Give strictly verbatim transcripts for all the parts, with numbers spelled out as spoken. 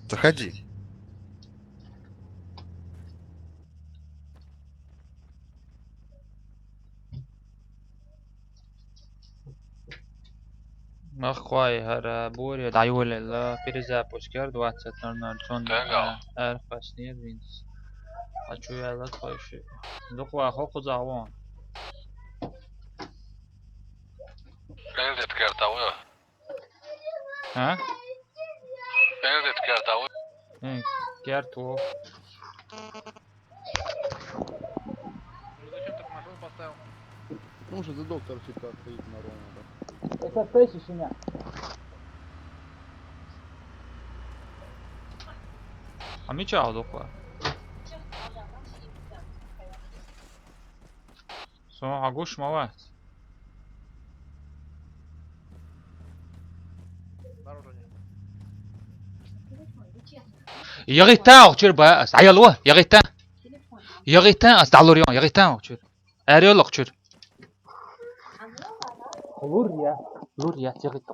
Заходи. Нах кхоай, хӀара буре дӀайолаелла, перезапуск яр двадцать ноль ноль, цунна, Тегал. а, арфаснер винс. А чу яла тхой ши? Дукха хо кхуза вон. Элдит керта ву. А? Элдит керта ву. Э, керта ву. Ну зачем так машину поставил? Потому что за доктор всегда стоит на ровно, да. Это песишь меня. А мича алдуква? Со агуш мават. Вооружение. ЯгӀийтта, охчур ба, ас дӀаялва, ягӀийтта. ЯгӀийтта, ас дӀалур ён, ягӀийтта, охчур. Арёл, охчур. Лур я, лур я, ягӀийтта.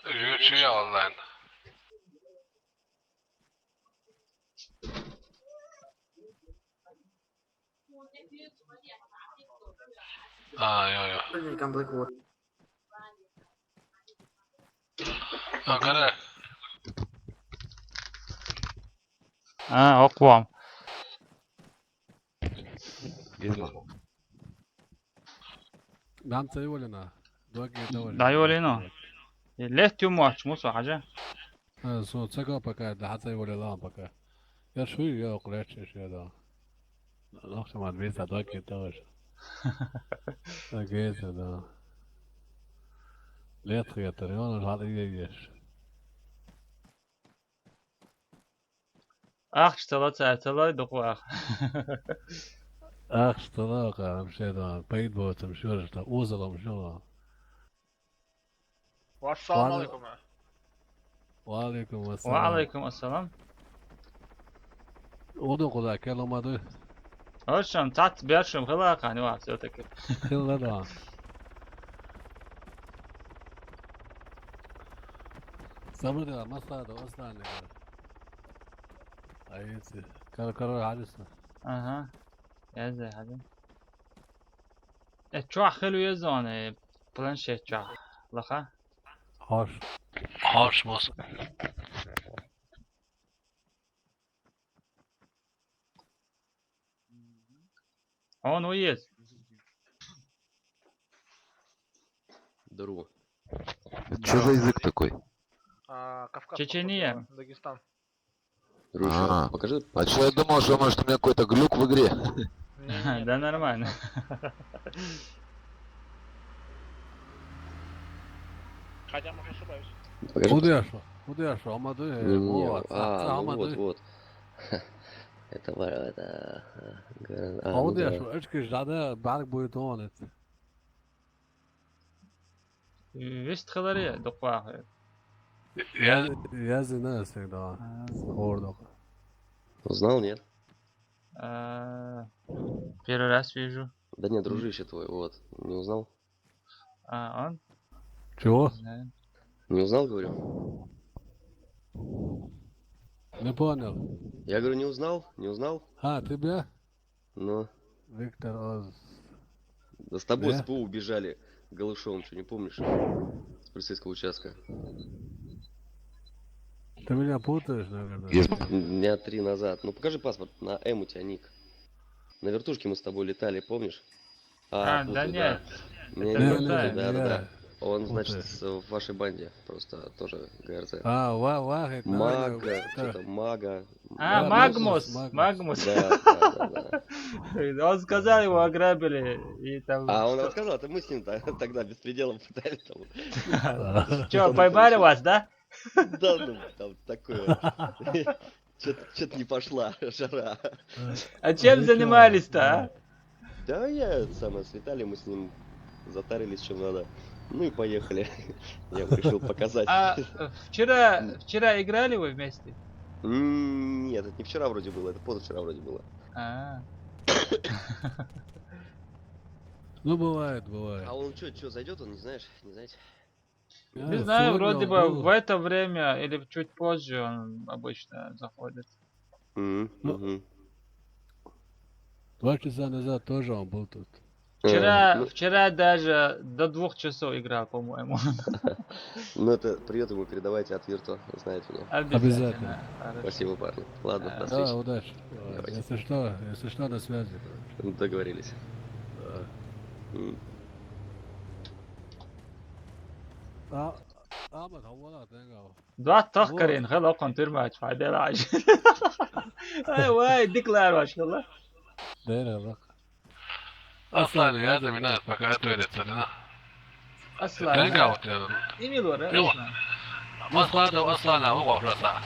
Ючи онлайн. А, йо, йо. Блин, там Blackwood. А, кара. А, оквам. Изма. Нам цей волина. Доги доволин. Да, волина. Лет тю мач, мусо хажа. А, со цега пока, да, хацай волила пока. Я шуй, я окрече, я да. Нахша мад виса доги тоже. Доги, да. Лет хиятар, я на жал и еш. Ахча тала, цӀа тала, дукха ах. Ахча тала, ка, вообще, да, пейд боцам, шура, шта, узалам, шура. Ассаламу алейкум. Ва алейкум ассалам. Ва алейкум ассалам. Удун куда, келомаду. Ошан, цац бершим, хила кани ва, всё-таки. Хила, да. Сабыр да, масла да, ослан да. Ай, эти. Кар-, карар хадиса. Ага. Язе хадим. Э, чуах хилу езон, э, планшет чуах. Лаха? Хош. Хош, мос. Он уез. Здорово. Чё за язык такой? А, Кавказ, Чечения. Походу, Дагестан. Друже, а, покажи. А чё я думал, что, может, у меня какой-то глюк в игре? Не, не, не. Да нормально. Хотя, может, ошибаюсь. Покажи. Куда я шёл? Куда я шёл? Амады, не, не, вот, а, а, ну амады. Вот, вот. Это ва-, это, а, гра-, а, ну да. Куда я шёл? Эшки жада, барк будет он, это. Вест хилари дукха. Я, я знаю всегда. А. Хордок. Узнал, нет? А, первый раз вижу. Да нет, дружище твой, вот. Не узнал? А, он? Чего? Не знаю. Не узнал, говорю? Не понял. Я говорю, не узнал? Не узнал? А, тебя? Ну. Виктор Оз. Да с тобой с ПУ убежали Голышом, что, не помнишь? С полицейского участка. Ты меня путаешь, наверное. Дня три назад. Ну, покажи паспорт, на М у тебя ник. На вертушке мы с тобой летали, помнишь? А, да путаю, нет. Да. Не, это не, не, да, да, да. Он, значит, в вашей банде просто тоже ГРЗ. А, ва-, ва-, это Мага, что-то Мага. А, Магмус, Магмус. Да, да, да, да. Он сказал, его ограбили, и там... А, он рассказал, это мы с ним тогда беспределом пытались там. Чё, поймали вас, да? Да, ну, там такое. Чё-то, чё-то не пошла жара. А чем занимались-то, а? Да, я, это самое, с Виталием мы с ним затарились, чем надо. Ну и поехали. Я вам решил показать. А, э, вчера, вчера играли вы вместе? М, нет, это не вчера вроде было, это позавчера вроде было. А. Ну, бывает, бывает. А он что, что, зайдет он, не знаешь? Не знаете? Я Не знаю, сегодня вроде он бы был. В это время или чуть позже он обычно заходит. Мгм, Ну. мгм. Два часа назад тоже он был тут. Э, Вчера, ну, вчера даже до двух часов играл, по-моему. Ну, это привет ему передавайте от Вирту, знаете, ну. Обязательно. Хорошо. Спасибо, парни. Ладно, Да. до Да, встречи. удачи. Давайте. Если что, если что, на связи, короче. Договорились. Да. М. А, Ахмад, хавала, тенга. Два тах Вот. карин, хел окон тюрьма, чай дела. Ай, вай, диклар ваш, хела. Дейра, бак. Аслан, я за меня пока ответится, да? Аслан. Тенга вот я. Имил вара, Йо. Аслан. Москва да Аслана, о, просто. Ага.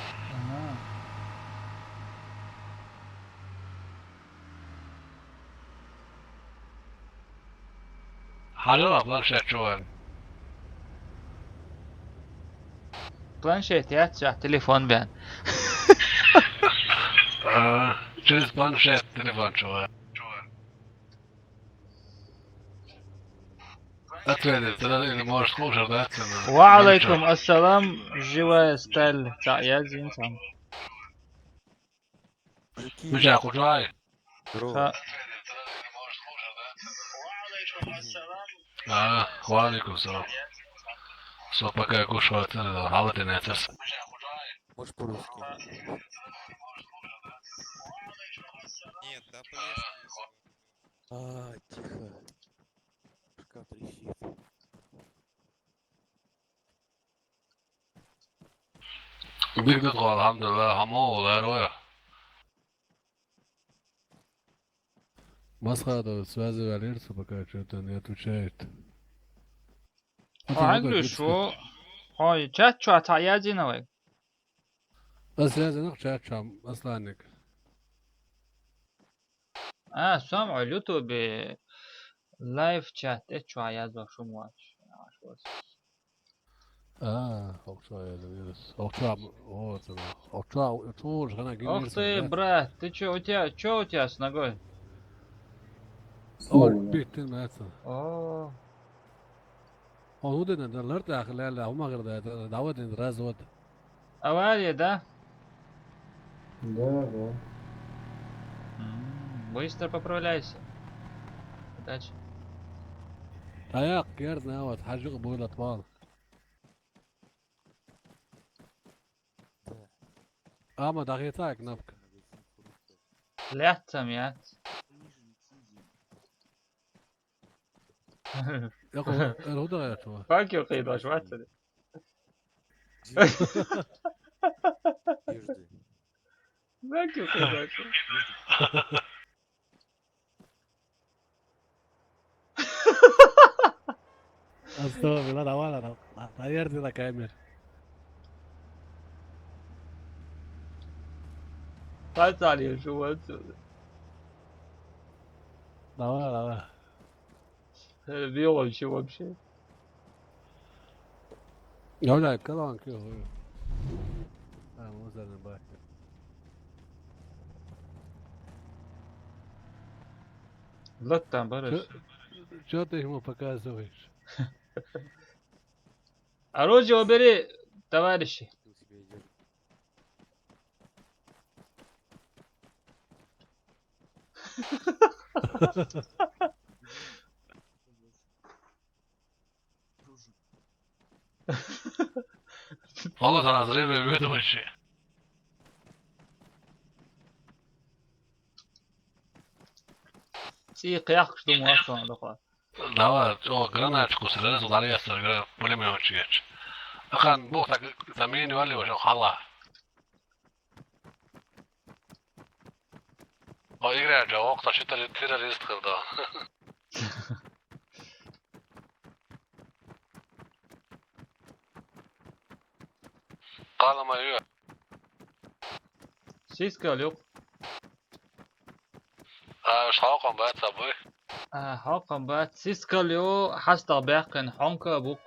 Хало, планшет чуван. Планшет, я, ча, телефон бен. А, через планшет телефон чуван. Ответит, тогда или можешь слушать, да? Ва алейкум ассалам, живая сталь. Ча, я зин сам. Миша, кучай. Здорово. Ха. А, ва алейкум салам. Со пока кушал, это, да, хавать не это. Можешь по-русски? Нет, да, по-лезгински. А, тихо. Башка трещит. Биг дут, алхамдулилла, хамо, ларо. Масхадов связывается, пока что-то не отвечает. Ха, English, о. Ой, чат ча, та я зин авай. А связь нах чат чам, Асланник. А, сам о YouTube live chat, э, ча я за шумач. А, окча я за вирус. Окча, вот, окча, чур, хана гин Ох ты, брат, ты чё, у тебя, чё у тебя с ногой? Ой, биттин, братан. О, О, уден да лар да хлала, ума гырда, да, да, вот, раз вот. Авария, да? Да, да. М, Быстро поправляйся. Удачи. Таяк, герна, вот, хажук буйлат вал. Ама дагыта кнопка. Лятцам, я. Yok, o, el huda ya tuwa. Fuck you, кыйдаш, ватсады. Движды. Fuck you, кыйдаш. Astagfirullah, давай, давай. Наверное, на камере. Kaç saniye şu ватсады? Давай, давай. Э, Bir yol işi вообще. Я, бля, колонки, хуй. А, вот это, бать. Латтан бараш. Чё ты ему показываешь? Оружие убери, товарищи. Валла, разрывы выдумаешь. Си кыяк что муасон да. Давай, о, гранатчик усилили, ударяется, гра-, пулемётчик. Ахан, бу так замени вали уже, хала. О, игра же, ох, та что террорист кылды. Калама, ю. Сиска yok. А, шалком бат собой. А, халкам бат. Сискал ё, хастал бякын, хонка бук.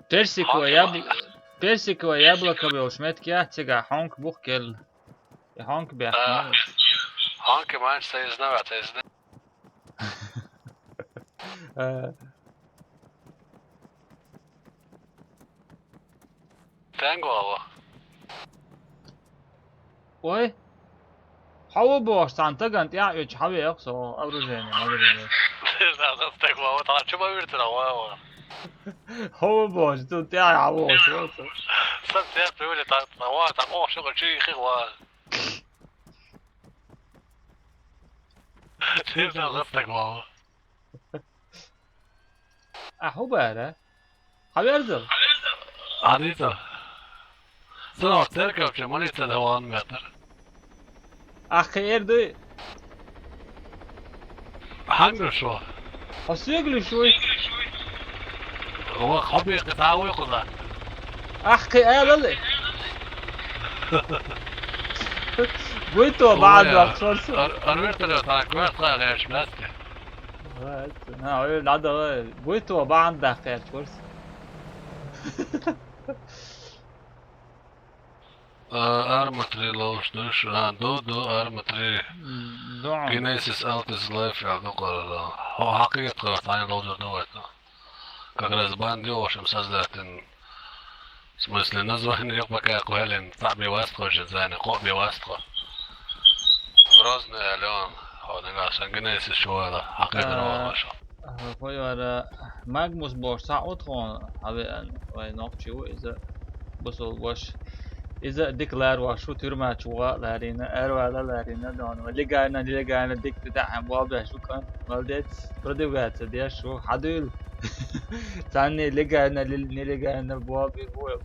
Персиковое яблоко. Персиковое яблоко был шметки, а тига хонк бук кел. И хонк бякын. Хонки манч союзна, союзна. Э. Танго ава. Ой. Хьо ву бохуш, цхьана тагана тӀаьхьа оьцу хьо веха со, оружиене, магазине. Стаг ву, вот, а чу ма виртара, ва, ва. Хьо ву бохуш, цу тӀаьхьа хьо ву бохуш. Сан церт вели, та, та, ва, та, о, шо, чи, хи, ва. Сир, та, стаг ву. Ахьа хӀун бара? Хьан верзал? Хьадийца. Сан церковча молиться да ван метр. Ахьа эр дуй? Хьангуш ву? Хьо соьгуш вуй? Ва, хьо бекъа цхьа вуй кхуза? Ахьа алал. Буй то баьд вахчорса. Ар-, ар вертолёт, а, квартха гӀерташ маьсте. Ха, ой, надо, ой. Буй то баьд дахкъерч курс. А, Арма три ловш душ. А, ду, ду, Арма три. М, да. Genesis Altis Life я ду къарара. Хьо хьакъикъат къара, тхьайна ловдур ду вайту. Как раз банд йолуш ам создать ин. В смысле, название пока кхоьллина, цхьаъ бен вац тхо шен зайна, кхоъ бен вац тхо. Грозный Алён, хьо нагахь сан Genesis чу вала, хьакхедара вала ваша. А, хӀой вара, Магмус бохуш цхьаъ ву тхуна, хьан веана, вай нохчи ву иза, бусул ваша. Иза а дика ларош ву, тюрьма чу ваха а ларийна, аравала а ларийна, дона. Легально, нелегально дика тӀехьа болх беш ву кӀант. Молодец. Продвигаться деш ву. Хьадуьйла. Царна легально, ле-, нелегально болх бийр бу вай.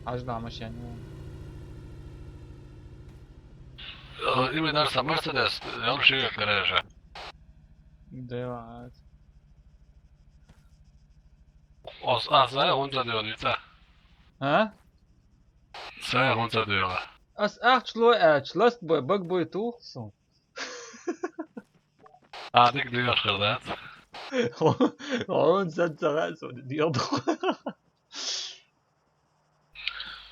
Хьажа дӀа машен. Э, именно са Мерседес, я вообще гаража. Да, ладно. Ас, ас, а, хӀунда дуьйла, вица? А? Са хӀунда дуьйла? Ас ахча лой аьлча, ласт бой, баг бой туху суна. А, дика дуьйла хир дац? ХӀунда сан ца хаьа суна, дуьйла ду.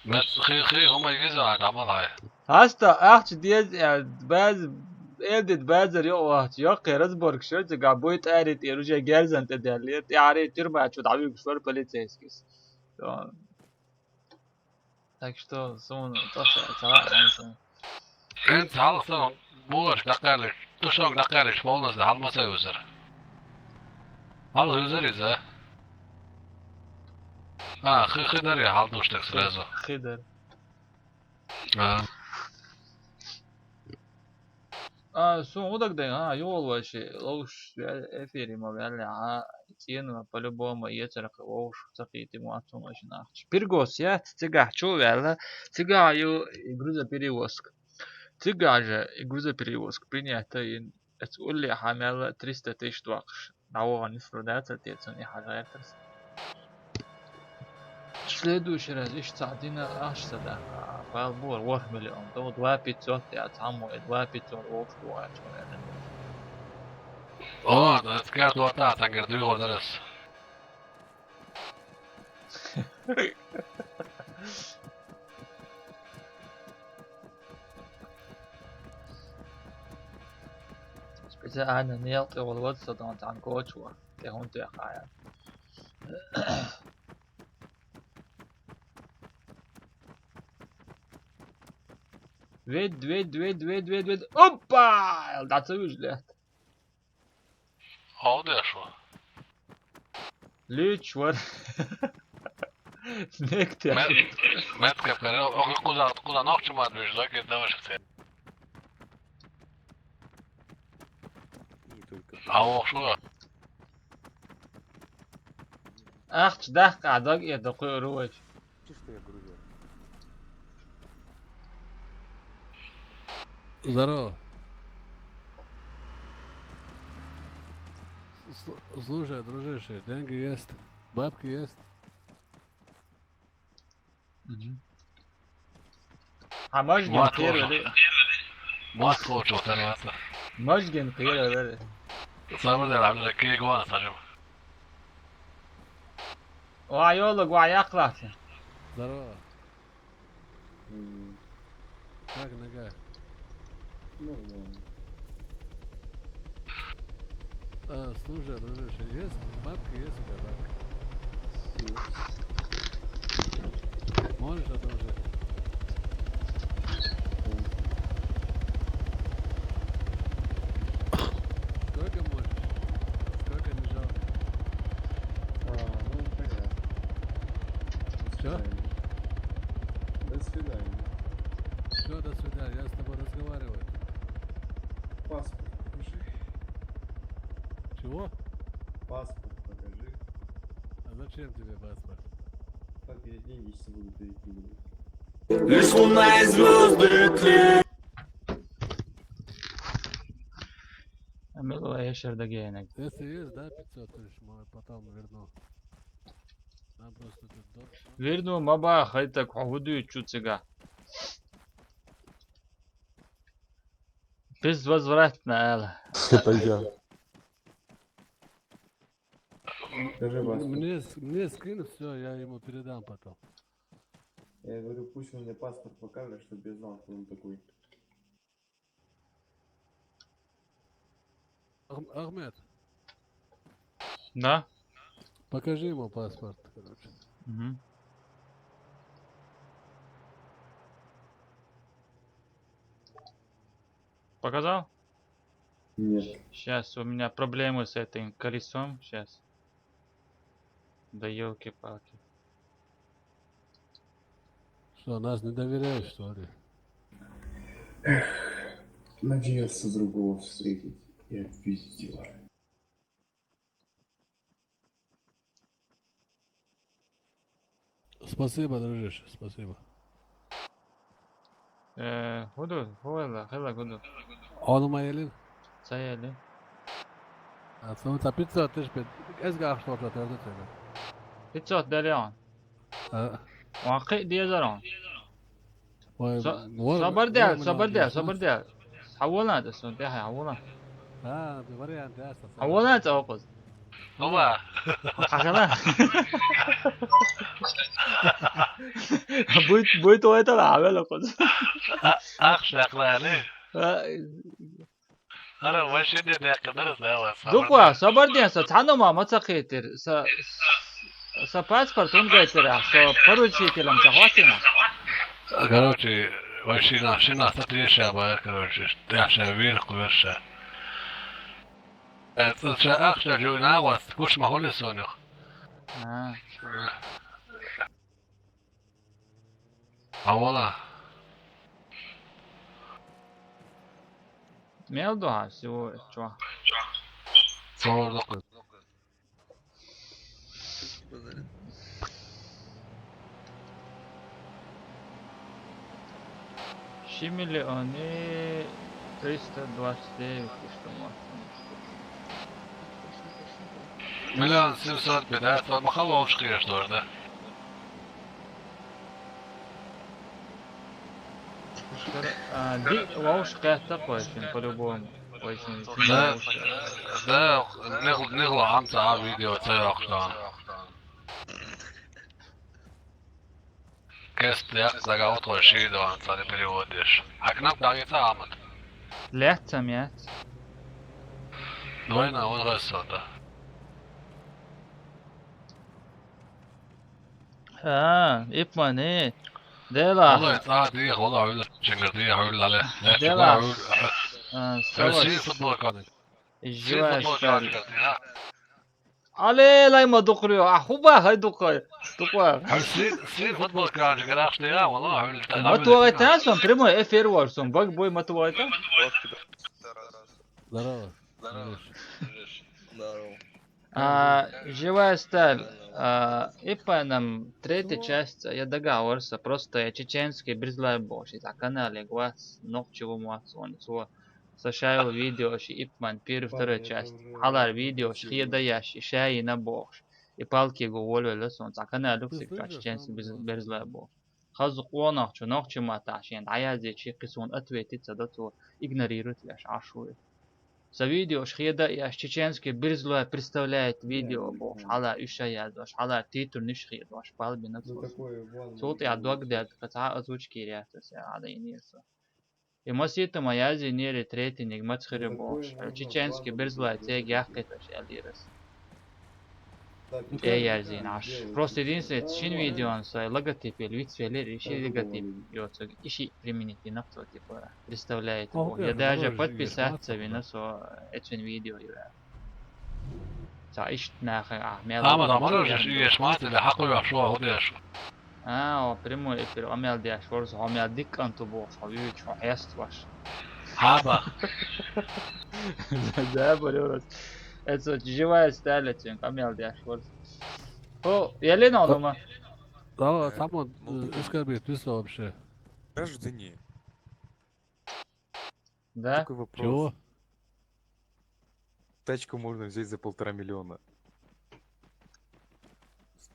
Мес хи-, хи хӀума иза а дӀа ма лай. Хьаста ахча деза, э, база, элдит базар йо вахча, йоккхий разборка шо, цигахь буй тӀаьри тӀера уже герзан тӀе даьллера, тӀаьри тюрьма чу дӀавуьгуш вара полицейскис. То. Так что, суна, тӀаса, ца хаьа суна. ХӀинца хьалха сан бохуш дӀакхаьрниг, тушонга дӀакхаьрниг полностью хьалма ца юзар. Хьалха юзар иза. А, хи-, хи дарий хьалдуш так сразу. Хи дар. А. А, суна удагдай, а, юхал вайши, ловш, вя-, эфире ма вяьлли, а, цӀена по-любому ецаракха вовш ца кхийти ма цунна шин ахча. Пиргос яц, цигахь чу ваьлла, цигахь ю и грузоперевозка. Цигахь же и грузоперевозка принята ин, эц уллехьа мелла триста тысяч доккхуш. ДӀавахана нислур дацара те цунна и хьажа гӀертарца. Следующий раз иштта цхьаъ дина ахча ца даха, бала бора ворхӀ миллион. Догу два пятьсот я цхьаммо, и два пятьсот вовшах вогӀачо аьлла. О, да, цкар дота, тангар дуьйгӀур дара ас. Специально нел тӀе волу вац со дон цхьана кочо, те хӀун тоьххьа ян. Вед, вед, вед, вед, вед, вед. Опа! Эл дӀа ца вуьжу летта. Хьо деш ву? Луьйчу вара. Мек те. Мет-, мет кепкара, охи кхуза, кхуза нохчу мад вуьжу, лакир даваш хце. А вохуш вара? Ахча дахка а дог э докхуьуру вайша. Чисто я грузил. Здорово. Сл-, слушай, дружище, деньги есть? Бабки есть? Мгм. А можешь Мат генкъера хо-, вели? Мат хо чо тарвата. Можешь генкъера вели? Самый да, рамда кегуан сажим. Ва йолаг, ва яхлахся. Здорово. М, Как нога? Нормально. А, слушай, дружище, есть бабки, есть у тебя бабки? Есть. Можешь одолжить? М. Сколько можешь? Сколько не жалко? А, ну, понятно. До Чё? свидания. До свидания. Все, до свидания, я с тобой разговариваю. Паспорт покажи. Чего? Паспорт покажи. А зачем тебе паспорт? Так я деньги с собой перекидываю. Лишь луна и звезды тлеют. Амилла яшар дагенек. Если есть, да, пятьсот тысяч, может, потом верну. Нам просто тут дом. Верну маба хайтак худуй чуцига. Безвозвратно, ала. Это я. Скажи паспорт. Мне, с- мне скинь, все, я ему передам потом. Я говорю, пусть он мне паспорт покажет, чтобы я знал, кто он такой. Ах- Ахмед, Да? Покажи ему паспорт, короче. Мгм. Показал? Нет. Сейчас у меня проблемы с этим колесом. Сейчас. Да елки-палки. Что, нас не доверяешь, что ли? Надеялся другого встретить. И обидела. Спасибо, дружище, спасибо. Э, худу, хула, хела худу. Он моя ли? Саяли. А, ну, та пятьсот тысяч пи-, эсга ахтор та тёрдэ тёрдэ. Пятьсот дарион. А, Вакы дезарон. ой, Со-, вор- собар дел, вор собар мынау дел, десять. Собар дел. Хаволан да сон, да, хаволан. А, вариант, да, что. Хаволан да окуз. Оба. Хахана. Будет, будет ойта да, хавел окуз. Ах, шахланы. А, Ара, вообще не дякыдыр да вас. Дуква, собар дел, со, таныма, маца кейтер, со, со паспорт, он гайтер, со поручителем, со хватина. Короче, вообще на, все на, смотри, ща, короче, я ща вверх, вверх. Это ща, ах, ща, жуйна вас, куш махули сонюх. А, Авала. мел дуа, всего, чё? Сордук. Ши миллионы триста двадцать девять, что можно. Миллион семьсот пятьдесят, он махал ловушки, что ли, да? А, ди, ловушка это очень, по-любому. Очень. Да, да, не, не главное, а видео, це як там. Кест як загал то ши да, он сани переводишь. А к нам дарится амат. Лет там, я. Двойна, он растет, да. А, ипмани. Дела. Валлахи, саат дих, валлахи, валлахи, ченгер дих, валлахи. Дела. Валлахи. А, Сир саваш. Футбол канал. Жива Футбол сталь. канал, да. Але лайма дукрю, а хуба хай дукай. Дукай. Сир, сир Футбол канал, гараж, да, валлахи. Матуайтан сон, прямой эфир вар сон, баг бой матуайтан. Здорово. Здорово. Миш. Здорово. А, Живая сталь. А, иппанам третья часть, я договорился, просто я чеченский, бризлай боши, за канале гвас, ног чего муацуан, со, со шайл видео, ши ипман, первый, второй часть, халар видео, ши хиеда яши, шаи на боши, и палки го волю лесон, за канале люксик, чеченский, бризлай боши. Хазу къонахчу, нохчу маташен, аязи чи къисон ответить, садату игнорировать вяш, ашуй. Са видеош хеда, я чеченский бирзлой представляет видео бохуш, хьала уьш а яздеш, хьала титрниш хедеш, балбина цо. Цул тӀаьхьа дог даьд, кхы цхьа озвучка яц аса, хьала йинера со. И масийтта ма язйинера третьениг, маца хир бохуш, чеченский бирзлой цег яхкхеташ, аьллера аса. Э, ярзин аш. Просто единственное, шин видеон сай логотип или вид велер, и ши логотип йоцуг, и ши применить динак цо, типа, представляет его. Я даже подписаться вина со, эцвин видео юра. Ца ишт нахай, а, мел. Ама да морожеш, и сматли, хакуя шо, ходеш. А, о, прямой эфир, о, мел деш, ворс, о, мел диккан ту бохуш, о, вич, о, хест ваш. Хаба. Да, борёрос. Это живая сталь, цен, о, мел деш, ворс. О, я Лена, он дома. Да, там он, э, эскорбит, ты что вообще? Граждане. Да? Такой вопрос. Чего? Тачку можно взять за полтора миллиона.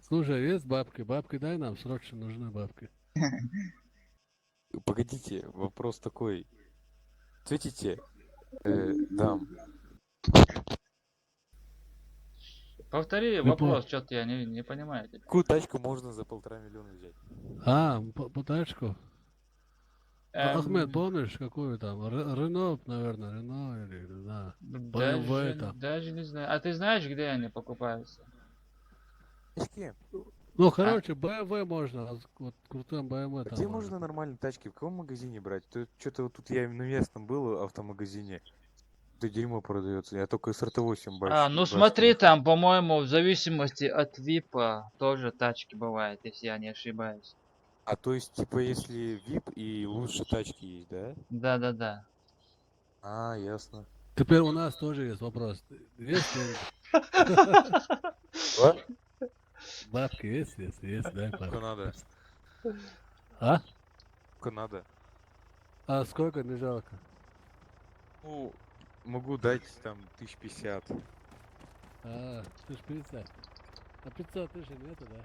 Слушай, есть бабки? Бабки дай нам, срочно нужны бабки. Погодите, вопрос такой. Ответите, э, дам. Повтори вопрос, что-то я не, не понимаю тебя. Какую тачку можно за полтора миллиона взять? А, по, по тачку? А, Ахмед, помнишь, какую там? Ре-, Рено, наверное, Рено или, не знаю, Д М В там. Даже не знаю. А ты знаешь, где они покупаются? С кем? Ну, короче, Б М В можно, а вот крутым Б М В там. А где можно нормальные тачки? В каком магазине брать? Что-то вот тут я на местном был автомагазине. Это дерьмо продается. Я только С Р Т восемь бачу. А, ну смотри, там, по-моему, в зависимости от випа тоже тачки бывают, если я не ошибаюсь. А то есть, типа, если вип и лучше тачки есть, да? Да, да, да. А, ясно. Теперь у нас тоже есть вопрос. Есть деньги? Бабки есть, есть, есть, да, пап? Сколько надо? А? Сколько надо? А сколько, не жалко? Ну, могу дать там тысяч пятьдесят. А, тысяч пятьдесят. А пятьсот тысяч нету, да?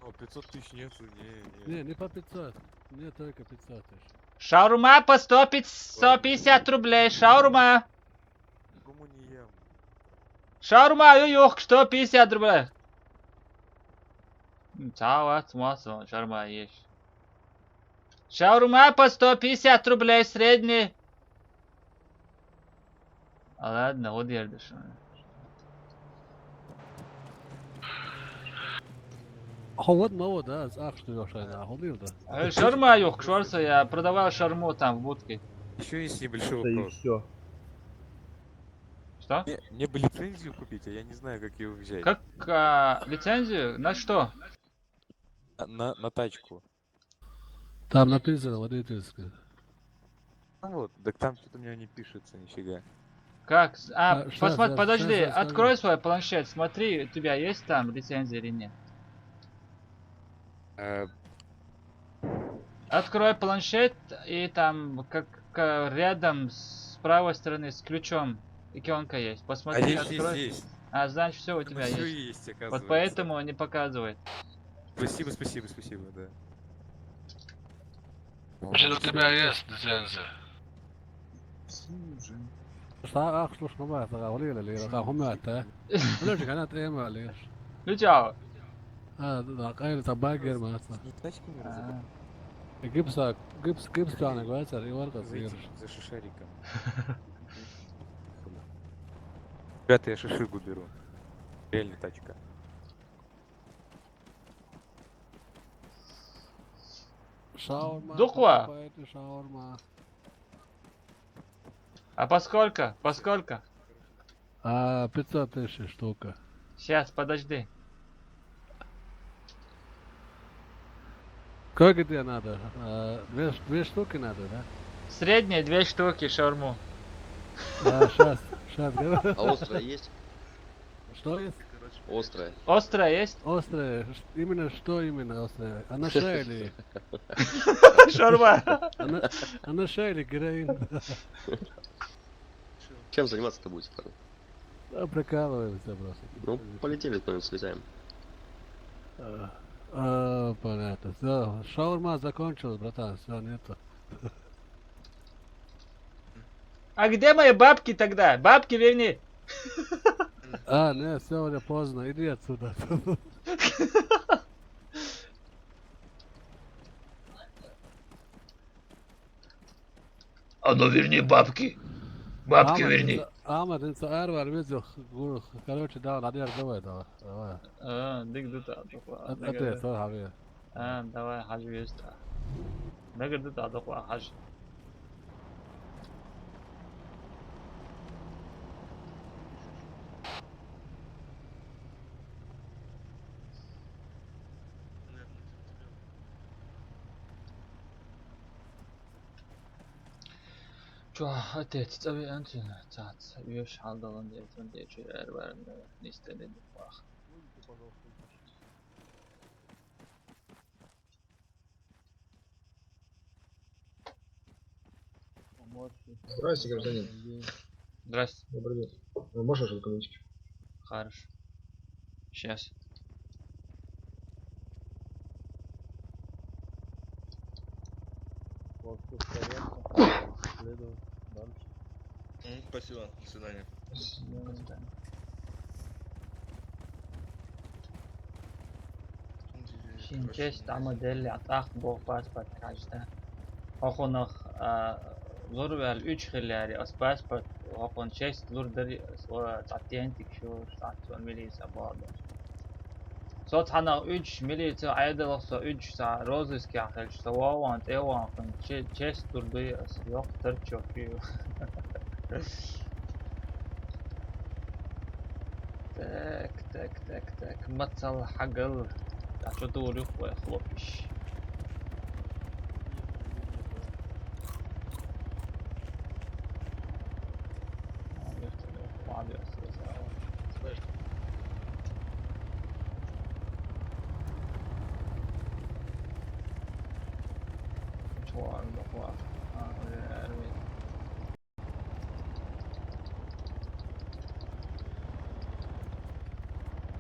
О, пятьсот тысяч нету, не, не. Не, не по пятьсот. Мне только пятьсот тысяч. Шаурма по сто пятьдесят, сто пятьдесят рублей, шаурма. Кому не ем? Шаурма, ё, ёх, сто пятьдесят рублей. М, цава, цмаса, шаурма ешь. Шаурма по сто пятьдесят рублей средний. А ладно, вот я дышу. Холод мало, да? Ах, что я шайна, холод, да? Э, шаурма, ёх, шаурма, я продавал шаурму там в будке. Ещё есть небольшой вопрос. Ещё. Что? Мне, мне бы лицензию купить, а я не знаю, как её взять. Как, а, лицензию? На что? На, на, на тачку. Там написано водительская. Ну вот, так там что-то у меня не пишется нифига. Как? А, а, щас, посмотри, щас, подожди, щас, щас, открой свой планшет, смотри, у тебя есть там лицензия или нет. Э. Открой планшет, и там как, как рядом с правой стороны с ключом иконка есть. Посмотри, а есть, открой. Есть, есть. А, значит, всё у тебя есть. Всё есть, оказывается. Вот поэтому не показывает. Спасибо, спасибо, спасибо, да. Значит, у тебя есть лицензия. Слушай. Sa aqslush ma ba'sa ga wali la li ga humata. Wala shi kana tema li. Lu jao. А, да, кайра та багер ма са. Не тачку не разобрал. А. Гипса, гипс, гипс тана гвайсар, и варга. За этим, за шишариком. Ребята, я шишигу беру. Реально тачка. Шаурма. Духва. Покупайте шаурма. А по сколько? По сколько? А, пятьсот тысяч штука. Щас, подожди. Сколько тебе надо? А, две, две штуки надо, да? Средние две штуки шаурму. А, щас, щас. А острая есть? Что есть? Острая. Острая есть? Острая. Ш-, именно что именно острая? А на шее ли? Шаурма. А на, а на шее ли героин? Чем заниматься-то будете, парни? Да, прикалываемся просто. Ну, полетели куда-нибудь слетаем. А, а, понятно. Всё, шаурма закончилась, братан, всё, нету. А где мои бабки тогда? Бабки верни. А, не, все, уже поздно, иди отсюда. А ну верни бабки. Бабки Ама, верни. Ама, ама, ама, ама, ама, ама, ама, короче, да, Надир, давай, давай, давай. А, дик дут, а, дукъва, а, нагар это, да. Это, Хавьер. А, давай, хаж веста. Нагар дут, а, дукъва, хаж. Чё, отец, цави антина, цац, веш халдалан, дерт, ван, дерт, чё, эр, вар, нистэ, дерт, вах. Здрасте, гражданин. Здрасте. Добрый день. Вы можете документики? Хорошо. Сейчас. Следую. Дальше. М, спасибо. До свидания. До свидания. Шинчес тама дели атах бо паспорт кажда. Охонах, а, зурвел уьч хиллери ас паспорт, охон честь зур дери ас, о, татьянтик шу штатсон милиция бо. Со цхьанагӀа уьдуш милица Ӏедалах со уьдуш цхьа розыскехь хилча, со вован, тӀе ван хӀун че-, честь дур дуй ас, йоккха тарчо кхийо. Так, так, так, так. Мацал хьагал. А чо дур юх вай хлопиш?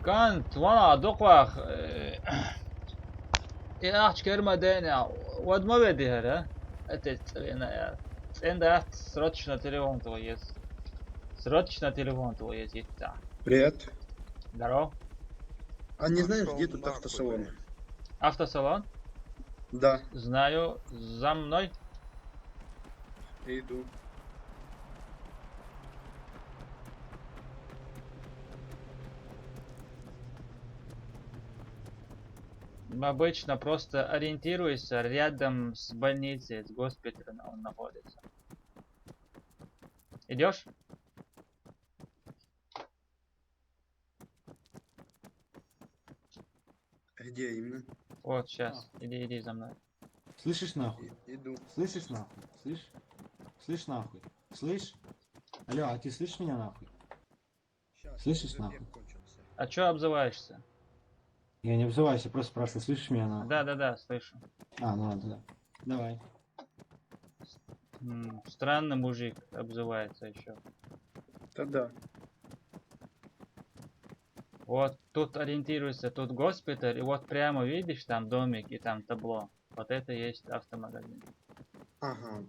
Кант, вана, дукхвах, э, и ахча керма дена, вад ма веди хӀара? Отец цӀена я. ЦӀен дац, срочно телефон твой есть. Срочно телефон твой есть, итта. Привет. Здорово. А не знаешь, где тут автосалон? Автосалон? Да. Знаю, за мной. Иду. Обычно просто ориентируйся рядом с больницей, с госпиталем он находится. Идёшь? Где именно? Вот, сейчас. А. Иди, иди за мной. Слышишь нахуй? И-, иду. Слышишь нахуй? Слышь? Слышь нахуй? Слышь? Алло, а ты слышишь меня нахуй? Щас, слышишь нахуй? А чё обзываешься? Я не обзываюсь, я просто спрашиваю, слышишь меня нахуй? Да, да, да, слышу. А, ну ладно, да. Давай. М, странный мужик обзывается ещё. Да-да. Вот тут ориентируйся, тут госпиталь, и вот прямо видишь, там домик и там табло. Вот это есть автомагазин. Ага,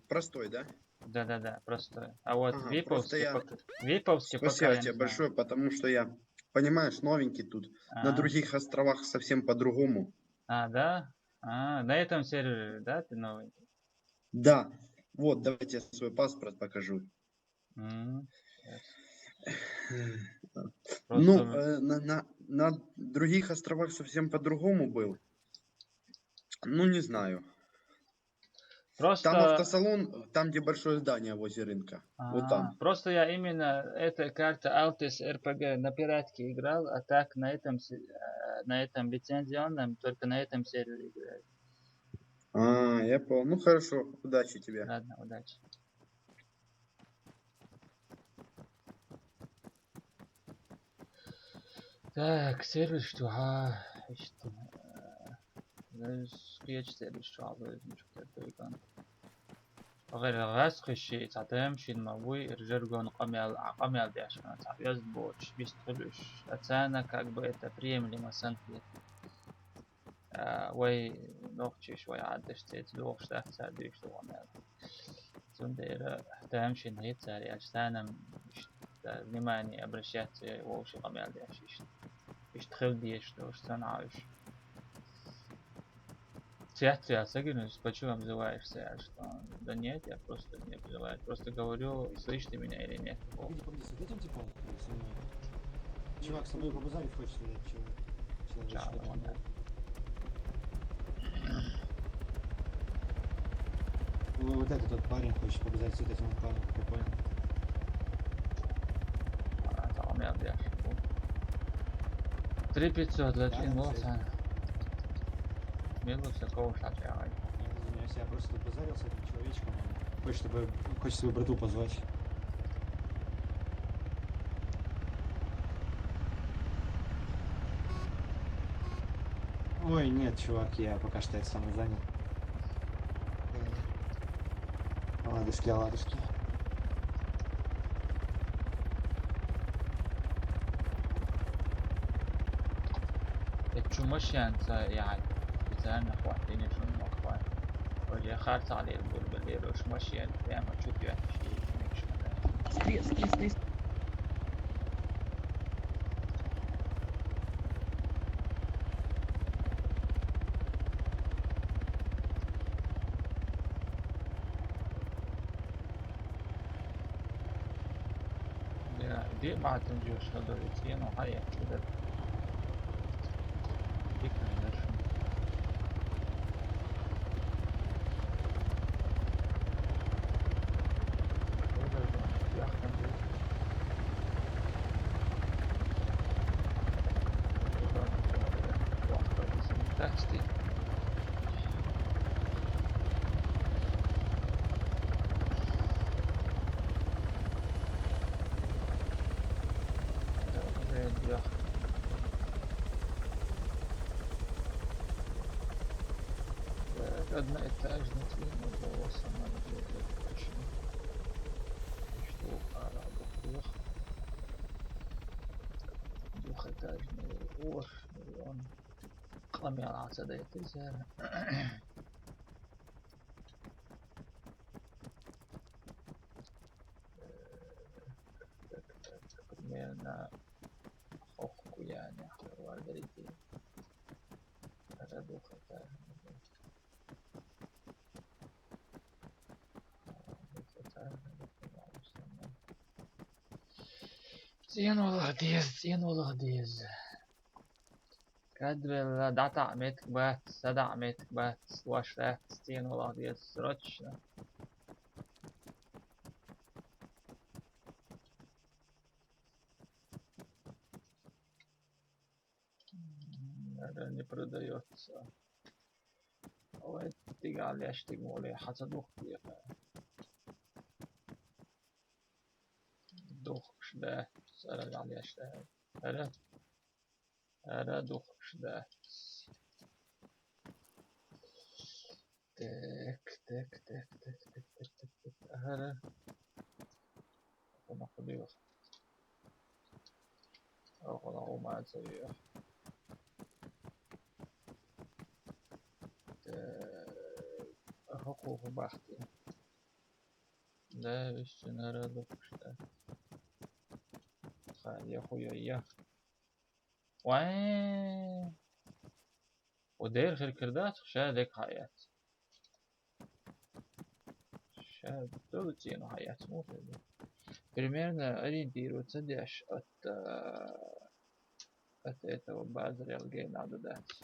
простой, да? Да-да-да, простой. А вот Ага, просто Виповский я пока, Виповский пока Спасибо я не тебе знаю. большое, потому что я, понимаешь, новенький тут. На А. других островах совсем по-другому. А, да? А, на этом сервере, да, ты новый? Да. Вот, давайте я свой паспорт покажу. М, щас. Ну, Просто э, на, на, на других островах совсем по-другому был. Ну, не знаю. Просто Там автосалон, там, где большое здание возле рынка. Вот А, там. просто я именно эта карта Altis R P G на пиратке играл, а так на этом с-, э, на этом лицензионном, только на этом сервере играю. А, я понял. Ну, хорошо, удачи тебе. Ладно, удачи. Так, сервис что? А, ишта, э, скетч сервис что? А, везде что-то только. Гъир гъас хиши, цатам шин ма вуй, иржергон къамял, а, къамял дяшма, цапьяз боч, бист хулуш, ацана, как бы это приемлемо сан хлеб. А, вай нохчиш, вай аддаш цец, дохш, дахца, диш, дохмял. Цундела тамашийна хӀета цара аьлча, царна-м иштта внимание обращать ца вовши къамел деш иштта. Иштта хила дезаш долуш санна уьш. Цецваьлла ца гина, почему обзываешься, что? Да нет, я просто не обзываю. Просто говорю, слышишь ты меня или нет? Вы не помните с вот этим типом? Со мной. Чувак, со мной побазарить хочет этот человек. Человечек. Чё, очень нормально. Вы вот этот вот парень хочет побазарить с вот этим вот парнем, я понял. А, там у меня, бля, три пятьсот, да, да, чин, да, вот, всё. Минус такого шатра. Я извиняюсь, я просто тут базарил с этим человечком, он хочет, чтобы, хочет свою братву позвать. Ой, нет, чувак, я пока что это самое занят. Ладушки, ладушки. Э, чу машинца, я, специально хватит, не шум, но хватит. Вроде харца лет, был бы лет, уж машин, прямо чуть я. Стрес, стрес, стрес. Де, де баьтта жо шадорица, ено хьаяхча дар. Дика дершан. That's the Одноэтажный, двухэтажный. Что, а, двух-, двухэтажный. Ох, он. Къамел Ӏа ца дайтира цара. Примерно хӀокху куьйгенехь хӀара вардарий те. ХӀара ду хӀара. ЦӀенвалла деза, цӀенвалла деза. Кадвелла, дӀатаӀа меттиг бац, садаӀа меттиг бац, лош лаьцна, цӀенвалла деза срочно. М, это не продаётся. Вай, тигал яш тиг моле, хьан ца духку дехар? Духкуш дац, ара гал яш дац. Ара? Ара духкуш дац. Так, так, так. Ара. Хьуна хьулийла. Хьуна хӀума ца веха. Тэ, хӀокхо хӀун бахьа те? Да, виссина ара духкуш дац. Тхан я хӀу я я. Вай! О, дера хир кара дац, ша дерг хьаяц. Ша долу цӀено хьаяц, муха хир ду? Примерно ориентироваться деш от, а, от этого базаря, где надо дать.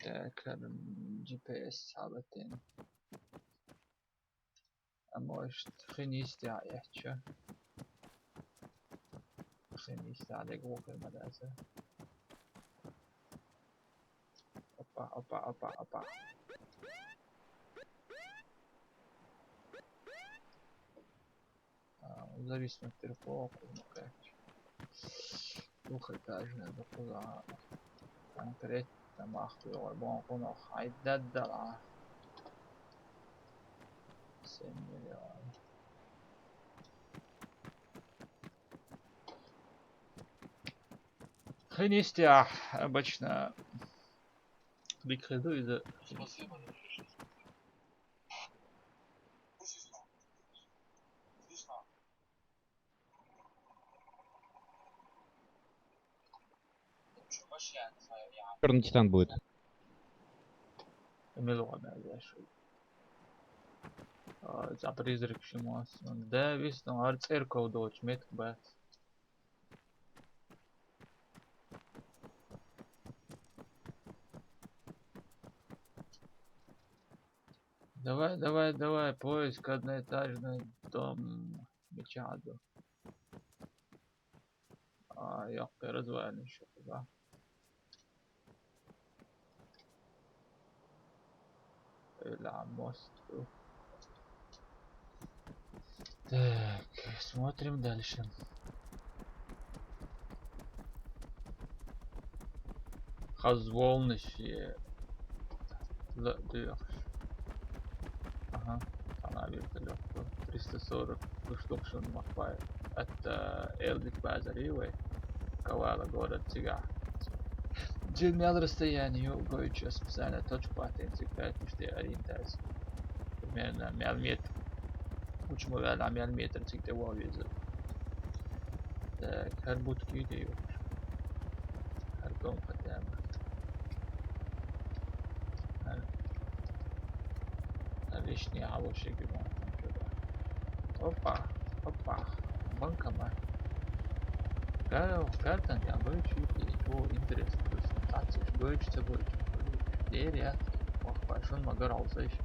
Так, м, джи пи эс хьалатен. А может, хин йистехь а эцча? Хин йистехь а дерг вохур ма дац. Опа, опа, опа, опа. А, зависнуть терпо, кхуза ма кхаьчча. Двухэтажная, да кхуза. Конкретно мах кхуьйгӀур боху кхунах хьайн даддала. Семь миллион. Хин йистехь, обычно. Дика хир ду иза. Спасибо. Черный титан будет. Мила ван аьлла шуьга. А, цхьа призрак шимас. Да, виснагӀа, хӀара цӀерков долчу меттиг бац. Давай, давай, давай, поиск одноэтажный дом. Мича ду. А, йоккхий развалинаш ю кхуза. Эла мост ю. Так, смотрим дальше. Хаза волнаш е. Ла, дуьйхуш. Ага, цхьана вертолёт ду. Триста сорок, ду штук шуна махпай. Это Элдик базар ю вай. Кавала город цигахь. Жин мел расстояние ю гойтуш, специально точка хӀоттийна цига, поэтому что ориентация. Примерно мел метр. Учу ма ваьлла, мел метр цига тӀе вон веза. Так, хӀара будка ю тӀе ю. ХӀара дом хотя бы. ХӀара. ХӀара лишний хьалушиг ю ма. Опа, опа. Банкомат. Га-, картан тӀе гойтуш ю тӀе. О, интересно. Цхьацца уьш гойтуш, ца гойтуш. Дера яц. Опа, шуна ма гар хьовсийша.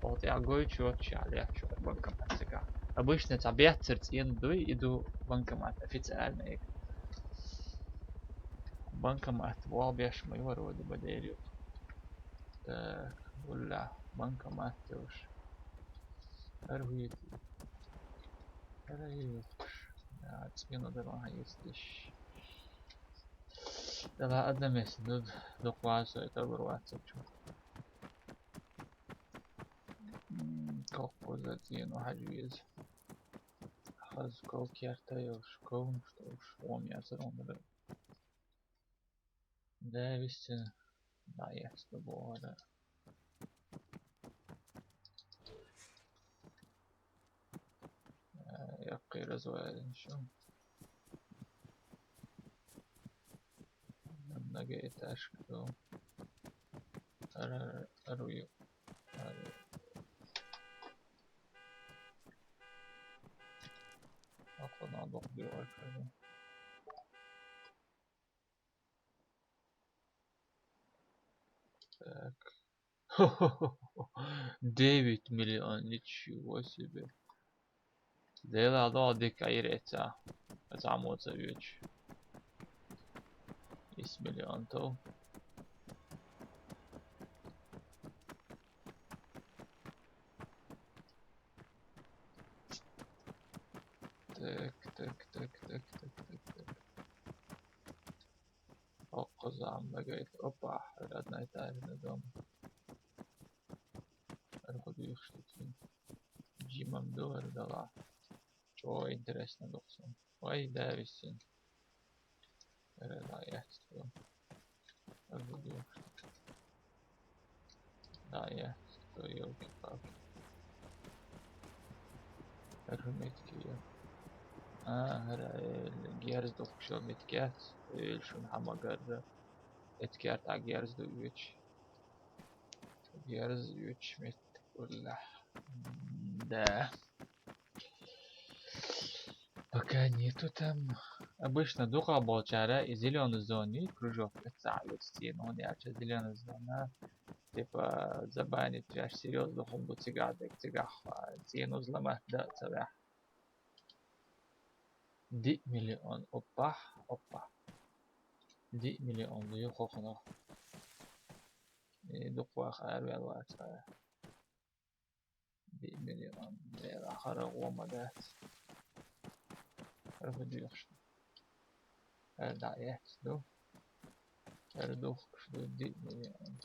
Оха тӀе гойтуш йоцуш, лехча банкомат цигахь. Обычно цхьа беццара цӀена дуй, и ду банкомат официально. Банкомат вал беш ма ю, вроде бы, дера ю. Так, гулля, банкомат тевш. ХӀара хӀуьйту. ХӀара хӀуьйтуш. Да, цӀена дар ма хьан йистиш. Да ладно, места, ну, дукха ваза, это вырваться чу. М, коккуза цӀена хьажа веза. Хаза ков керта йолуш, ков, что уж, вон яцара вон дара. Да, виссина. Да, яц, да, бора. Э, яккхий развалинаш ю. Многоэтажка ду. Ара-, ару ю. Ару. Ахуна дохбиу аркаду. Так. Девять миллион, ничего себе. Дела дал дика ирца. Замуца вич. Ис миллион то. Так, так, так. Оккхуза ам багайта. Опа, родная тайна дома. Аргу дих штук. Джимам доллар дала. Чё интересно духсун. Ой, да, висин. Ара, да, яц, то. Аргу дих. Да, яц, то, ёлки-палки. Аргу метки, ё. А, ара, э, герз духкуш метки яц. Эл шун хамагар. Эткер та герз ду юч. Герз юч мет улла. Да. Пока нету там. Обычно дукха болчара и зелёный зоны кружок, это вот стену, он ярче зелёная зона. Типа, забанить вяш серьёзно, хум бу цигадек, цигах, а, стену взломать, да, цавя. Ди миллион, опа, опа. Ди миллион, ди хохно. И дуква хар вяла ца. Ди миллион, вяла хара гома да. Аргу дихш. Эр да яц ду. Эр духкш ду ди миллион.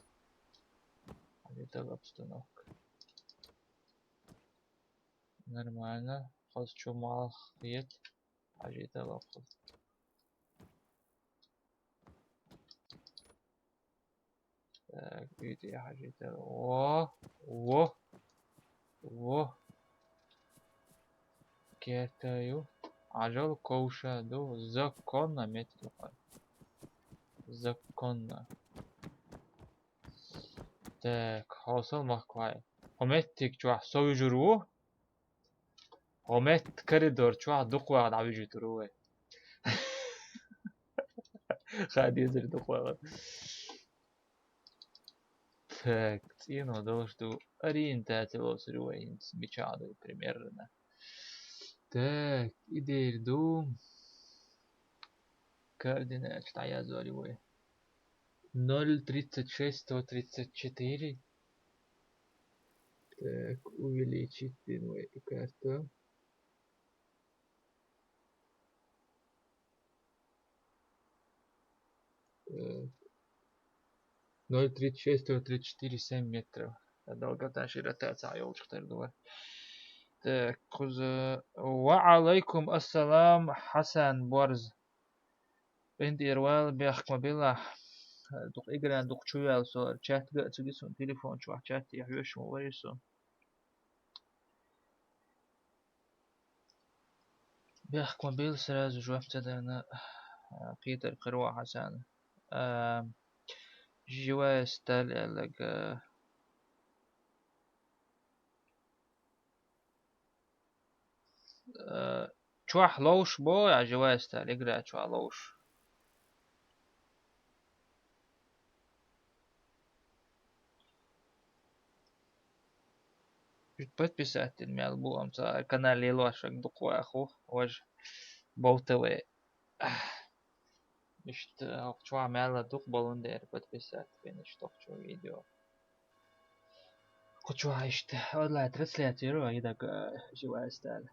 А это обстановка. Нормально. Хаз чумал хет. Хажита лапхуз. Так, уьйтӀе хьажийтар. Во, во, во. Кертаю. Ажал ковша ду. Законно метлухар. Законно. Так, хьо сел махкахь вай. Хьо меттиг чохь со вижур ву. Хьо метта коридор чохь дукхаваха дӀавижуьйтур ву вай. Хаа дезар дукхаваха. Так, цӀено долуш ду. Ориентация лоцур вай хӀинца мичахь ду примерно. Так, и дера ду. Координаташ дӀаязор вай. Ноль тридцать шесть сто тридцать четыре. Так, увеличить дин вай и карту. Так. Ноль тридцать шесть сто тридцать четыре семь метров. Долгота, широта ца йолчух тера ду вай. Так, кхуза. Ва алайкум ассалам, Хьасан Борз. ХӀинтӀера вала бехк ма билахь. Дукха игра, дукха чу ваьлла со, чат га а ца гуш суна, телефон чохь чат тӀе хьоьжуш ма варий со. Бехк ма билла, сразу жоп ца дарна, а, кхетар кхир ву Хьасан. А, живая сталь аьлларг, а, Э, чохь ловш бу, я живая сталь, игра чохь ловш. Подписать дина мел бу, амма ца канал лелошаг дукхаваьху, важа Бов ТВ. Иштта, хӀокху чохь мел дукха болун дера подписать бина, иштта хӀокху чу видео. Кху чохь иштта онлайн трансляция ю, и даг, э, живая сталь.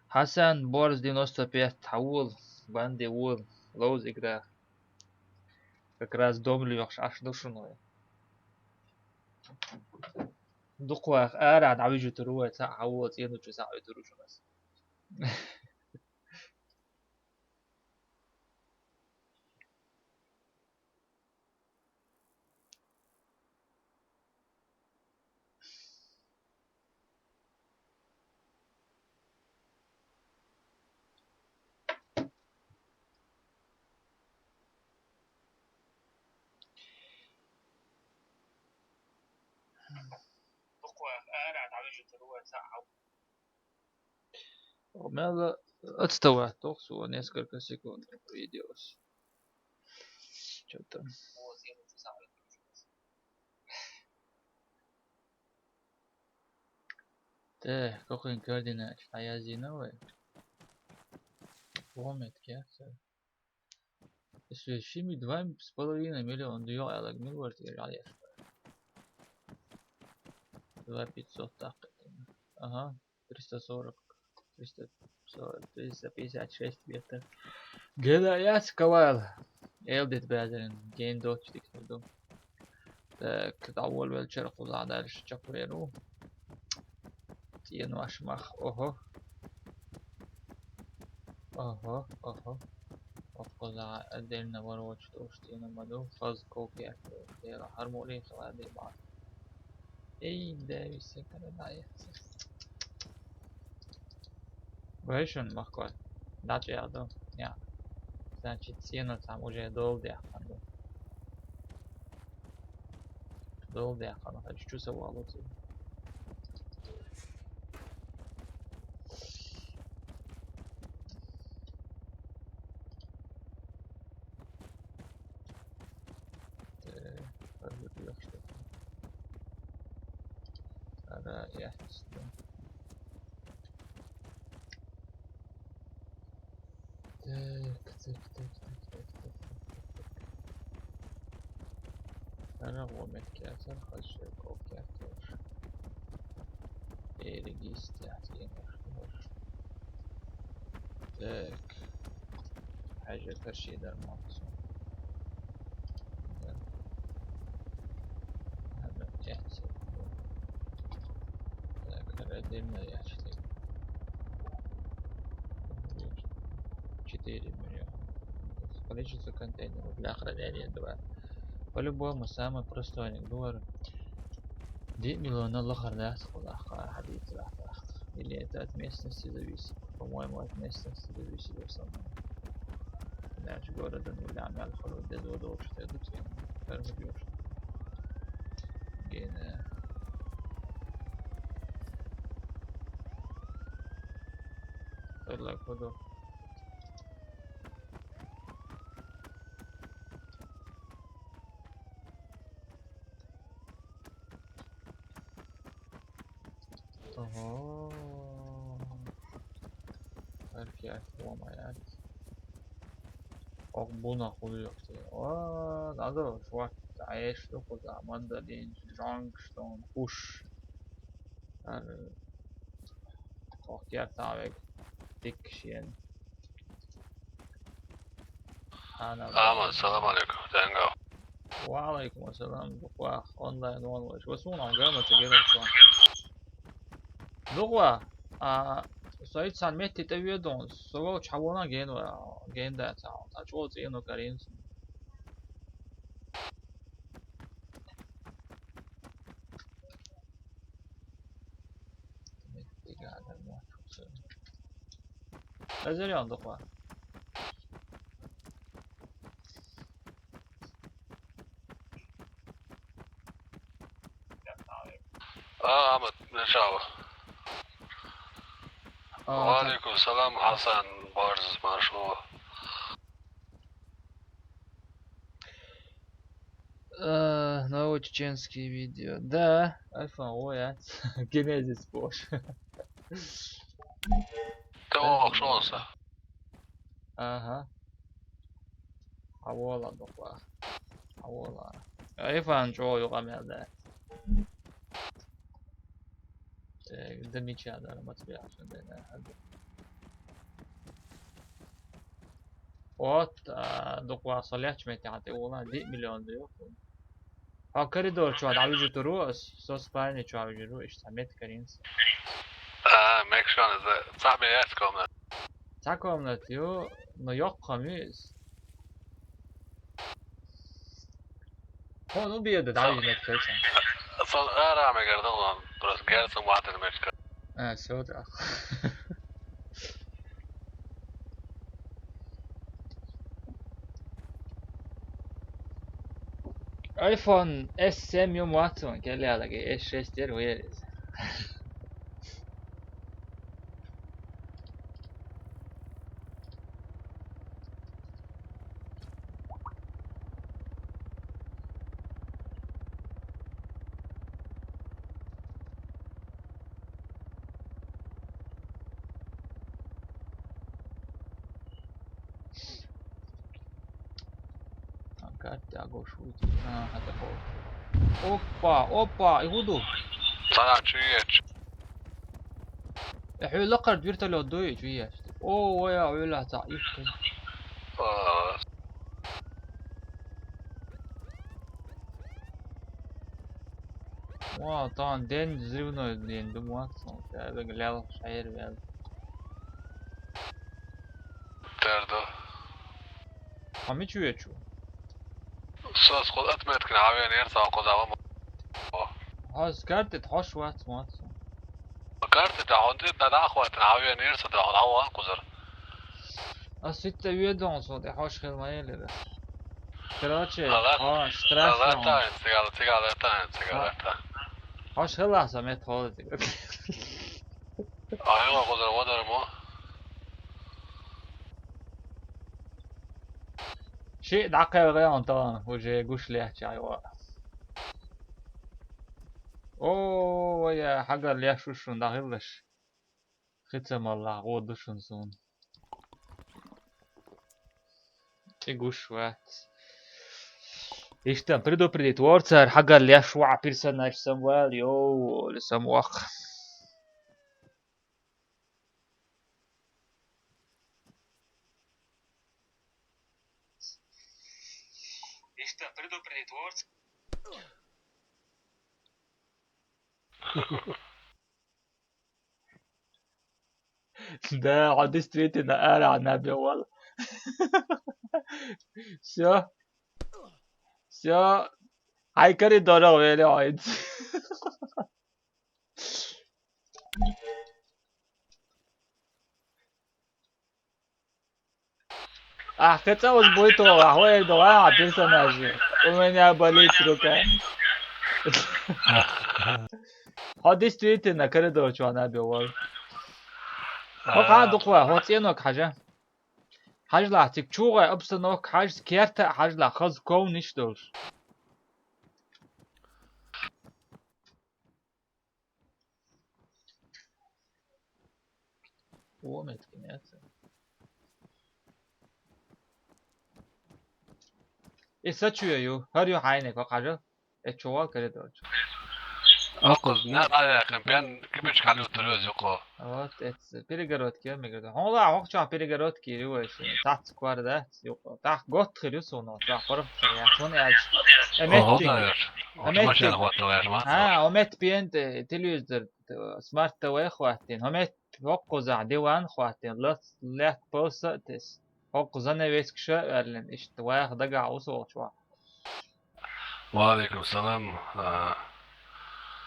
Хьасан Борз девяносто пять, хьан вол, банди вол, ловза игра. Как раз дом лоьхуш Ӏаш ду шуна вай. Дукхаваьха ара дӀавижуьйтур ву вай, цхьаъ хьан вол, цӀена чу схьавуьйтур ву шуна ас. Мел отставать тоху со несколько секунд видеос. Чё там? Так, кхин координаташ дӀаязйина вай. Помнит, кеца. Если шимми два с половиной миллиона ду йоӀ аьлларг мила вара тӀера Ӏалеш? Два пятьсот таккхийтина. Ага, триста сорок, триста сорок, триста пятьдесят шесть метр. Гена яц кавал. Элдит базарин, ген доцчу дикнур ду. Так, дӀаволавеллачара кхузахь дальше чекхвер ву. ЦӀенош мах, ого. Ого, ого. Кхузахь отдельно ворочу долуш цӀена ма ду. Хаза ков керташ, дела хӀара муьлхха хила дийбахь. Эй, Дэвис, кара даьхьа. Вай шуна махкой. ДӀачӀех ду. Я. Значит, цӀена цхьаъ уже дола даьккхина ду. Дола даьккхина, хӀара чу ца валло цӀена. Э, хӀара ю дехаш ду. Ара яхьаш ду. Так, так, так. Ара гӀо меттиг яцара, хаза шерков керташ. Эриг йистехь цӀенаш хилар. Так. Хьаьжа карший дар ма ду. Да. Ладно, тяхтя. Так, отдельно ящик. Четыре миллиона. Количество контейнеров для хранения два. По-любому, самый простой анекдот. Диъ миллион лахара дац кхузахь, хьадийцарахь. Или это от местности зависит? По-моему, это место с телевизором самое. Иначе города нуля, мягко, без водочки, это всё. Даже бьёшь. Гения. Öyle kodu. Ага. Эркек ломаят. Ок, буна худу ёхте. О, надо шват. Аеш, ну куда? Мандарин, джангштон, куш. Ок, я тавек. Тик шиен. Ана. Ама, салам алейкум, дангал. Ва алейкум ассалам, дуква, онлайн онлайн. Ва сунам гама тегерам суан. Дуква, а, соит сан метти те ведон, сова чавона генва, генда та, та чо цину карин. Метти гадар ма. Азер ян дуква. А, Ахмед, не чао. А, ва алейкум салам, Хасан Барз, маршо. Э, новое чеченское видео. Да, iPhone, ой, а. Генезис Bosch. Тэ о, шонса. Ага. Авола дуква. Авола. Айфон чо юга мелде. Э, да мича да, ма тебе ашан да, да. Вот, а, дуква соляч мети ати ула, ди миллион да ёх. А коридор чуа да вижу туру, со спальня чуа вижу, ишта мет каринс. А, мекшан, за, за бе яс комнат. Ца комнат, ё, но ёх камис. Хо, ну, бие да, да, мет каринс. Со, а, ра, ме гардон, просто герцен ватер мешка. А, всё, да. iPhone S семь юм ватсон, келялаги S шесть ер уерис. Опа, опа, и гуду. Цара чуеч. Э, хьула къард вертолёт дуй, чуеч. О, вая, уйла, ца, иф. А. Ва, тан ден взрывной ден думат, сон, я бег лел шайр вел. Тердо. А ми чуе чу? Сос хол отметкин авиан ер са хол дава. Хас карте хош ват мат. Карте да хонде да да хват авиан ер са да хол аван кузар. А ситте ведон со де хош хел маеле. Короче, а, страшно. Ала тайн, цигала, цигала тайн, цигала тайн. Хош хела са мет хол. Айо, кузар, вадар мо. Ши дакъа гъя онталан, уже гуш лехча айо. О, я, хагар лех шушун дахиллаш. Хица малла, гъо душун сун. Игуш ват. Иштан предупредить ворцар, хагар лешва персонаж самвал, йоу, ли самвах. Иштан предупредить ворцар. Да, он действительно орал на белого. Всё. Всё. Ай, коридор, вели, ай. А, кхы цӀа уж буй тхо, а, хӀой эр ду, а, персонажи. У меня болит рука. Хьо действительно коридор чу набил вал. Хьо кхы дукха, хьо цӀенок хьажа. Хьажлахь, цига чугӀай обстановка хьажа, керта а хьажлахь, хаза ковнаш долуш. О, метка яц. И са чу ю, хӀара ю хьайниг, хьо хьажа. Э, чу вал коридор чу. Аккъуз, нагӀа яхин, бен кибич хьалуттар ю юкъо. Вот, эц перегородки, мегар. Хьуна ла, хьох чохь перегородки ю вай ши. Цац квар дац, юкъо. Тах готт хир ю суна, тах паргӀат хир я. Цун аьлча. Э, метти. Э, метти. Машина хватта вай, ма. А, о, метти пенте, телевизор, э, смарт Т В хваттин. О, метти, хӀоккхузахь диван хваттин. Лац, лет полса тес. ХӀокху занавескаша а оьрлина, иштта ваха дагахь усулгӀачу ваха. Ва алейкум салам. А,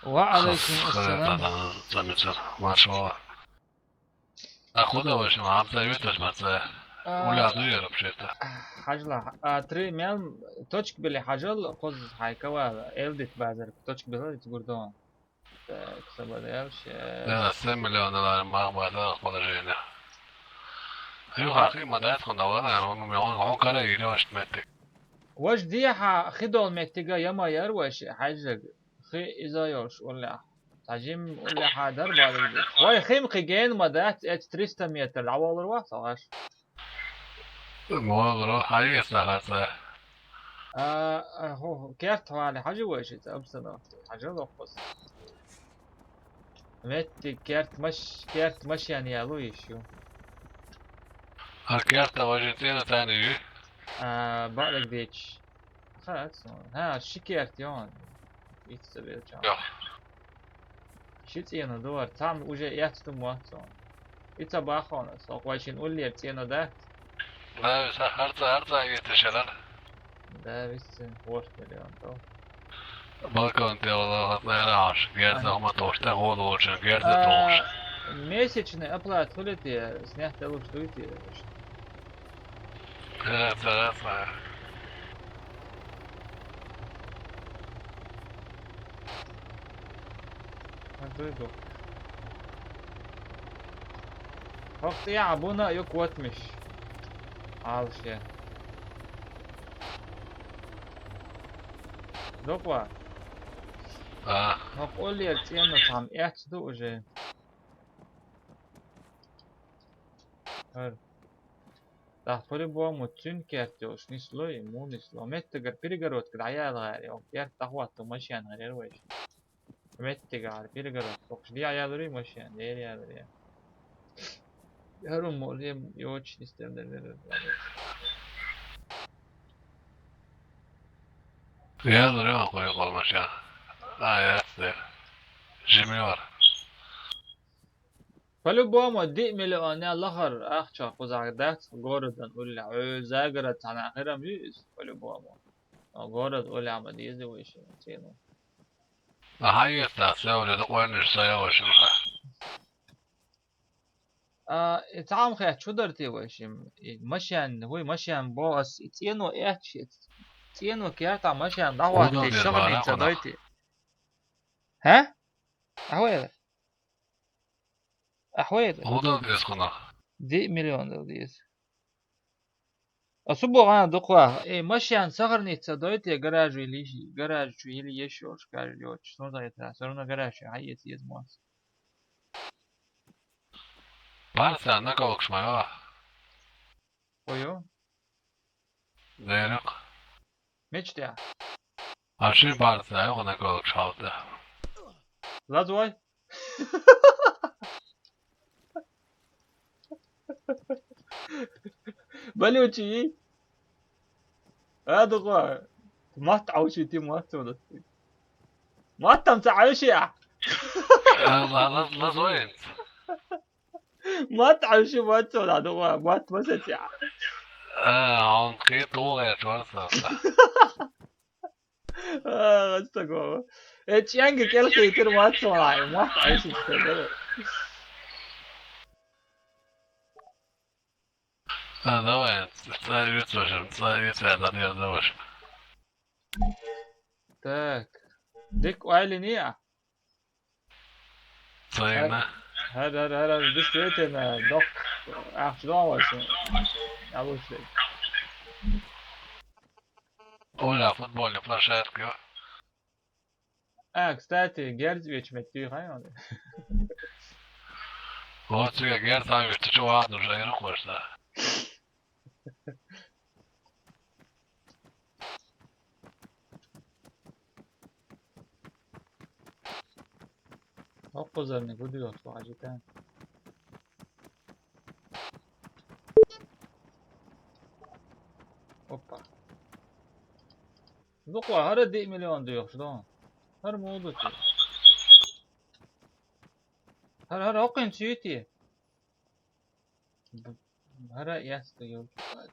Ва алейкум хас-, ассалам. Хас-, замечар. Маршо. А куда вы шим? Амца ветер, марца. А, Уля, ну, я вообще-то. Хьажла, а, три мел точка били хьажал, кхуз хьайка вала, элдит базар, точка били, гурдон. Так, сабадел, щас. Да, семь миллионов долларов мах базар положение. Ю, хахи, ма дац, хунда вара, он, он, он кара или ваш меттик. Ваш дехьа хи дол меттига яма яр ваш хьажжаг. Хи иза йош уллях. Тажим уллях дар балыгдик. Вай хим хи ген ма дац, эц триста метр, дӀаволур ва, сагӀаш. Молро, хьаьгес нахаца. А, а, хо, хо, керт хьали, хьажи вайши, ца обстановка. Хьажи лохус. Метти керт маш-, керт машен ялу иш ю. А керта вайши цена тани ю? А, балаг деч. Хац, ну. Ха, ши керт ён. Итца белча. Йо. Ши цӀено дора, цхьамма уже эцна ду моццо. И ца бахона, со вайшин уллера цӀено да? Да, виса харца, харца вита шалар. Да, виса, ворхӀ миллион дол. Балкон те вала хатна яра аш, герца хма тошта гол волча, герца тош. Месячный оплат хулите, снять лучше дуйте. Э, царапа. Хазой дохуш. Хьох тӀехьа буна а ю котмиш. Алше. Докъа. А. Хьох уллера цӀено цхьамма эцна ду уже. ХӀара. Тахь по-любому цуьнан керт йолуш нисло и, муха нисло. Меттигара перегородка дӀаяла гӀаьри, керт дӀахӀотто машен гӀаьри вайша. Меттигара перегородка бохуш, дӀаялури машен, дера ялури. ХӀара мо лем йоч нистер дер дер. Ялури ахой гол машен. А, яц дер. Жимиор. По-любому, диъ миллион я лахара ахча кхузахь дац городан уллехь. Ой, загара цхьана хирам ю иза, по-любому. А город уллехь ма деза вай шина цӀено. А хьан естац, я уже докъойнаш са я вай шина ха. А, и цхьа хӀума хет, чу дара те вай шим? И машен, вай машен бо ас, и цӀено эцчи, цӀено керта машен дӀахӀотти, шахница дойти. Хьа? Ахьвайла? Ахьвайла? Удал деза хьуна. Диъ миллион дал деза. А су богӀана дукха. Э, машен сахарница дойте, гаражу или иши, гаражу чу или еш йолуш, гаражу йоцуш. Сунда яцара, всё равно гаражу чу хьаэца еза моц. Барса наколкаш ма йо. Ой-ё. Дерек. Мечтя. А ши барса, я хьуна наколкаш хьалта. Лазой. Болючий. А, дукха. Матта Ӏовшийти, матта ца дасти. Маттам ца Ӏовший а? А, ла-, ла-, лазой энц. Матта Ӏовший, матта ца дукха. Матта ма саци а. А, он кхета вогӀерчу варца. А, гӀац ца го. Э, чӀенга кӀел хийтира матта ца валахь, матта Ӏовший ца дара. А, давай, царица, в общем, царица, это не знаешь. Так. Дик ойлини а? Цайна. Хар, хар, хар, хар, диш ветена, док, ахча доллар шин. Алушли. Оля, футбольный площадка. А, кстати, герз вечмет тюй хай он. Вот тебе герз, там ведь ты чего, ладно, уже и рухлаешь, да? Оккозарны гуду ёт ваджитан. Опа. Луква, хара ди миллион дюйх, что? Хар муду ти. Хар, хар, окин чити. Б-, хара яста ёлки бад.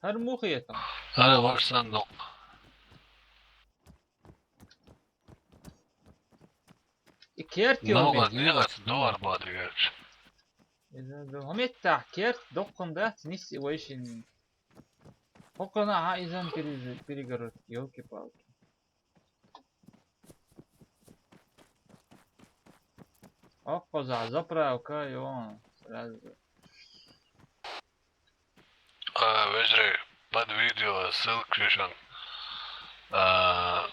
Хар мухи это. Хара ваш сандук. И керти. Ну, ёлки. Ладно, не раз, ну, арбат, короче. Иза, да, хомет та, керт, доккун да, нис и вайшин. Хокона, а, изан перез-, перегородки, ёлки-палки. Оккоза, заправка, и он сразу. А, вежрей, под видео ссылка ещё. А,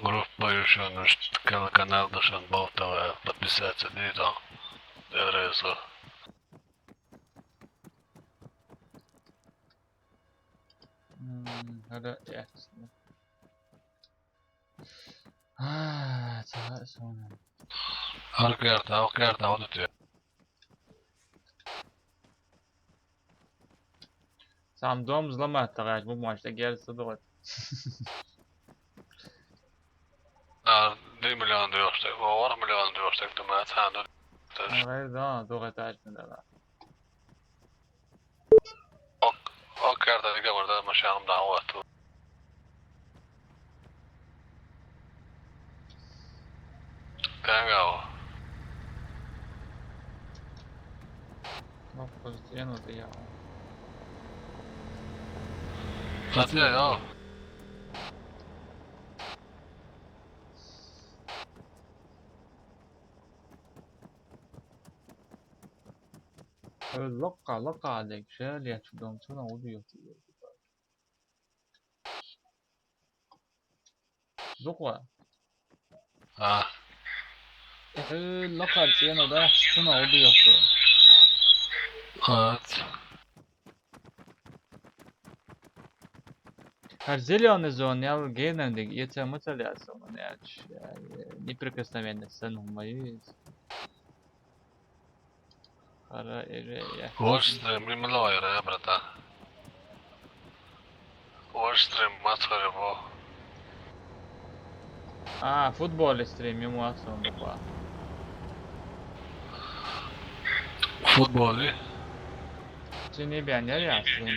группа ещё, ну, ш-, кан-, канал да шон болтовая, подписаться, да и там. Дерезо. М, надо, э, А, цаӀ сона. Аркарта, аркарта, вот это. Сам дом взломать, товарищ, бумажка, герца дот. А, ди миллион дюйх, что ли? О, ор миллион дюйх, что ли, думаю, цаӀ, ну, тоже. Ага, да, двухэтажный, да, да. Ок, ок, ярда дига барда машинам да вот. Тангал. Ну, позитивно, да я. Хотя, я. Лока, лока, дек, шел, я чудом, что на убьёт. Зуква. А. Э, лока, цена, да, что на убьёт. А. Хар зелёный зон, я генандик, я тебя муталяса, он, я ч-, я, э, неприкосновенность, сан умоюсь. Хара, эре, я. Ваш стрим, не мило, я, брата. Ваш стрим, мацхаре, во. А, футболе стрим, ему отсон буква. Футболе? Чи не бян, я, я стрим.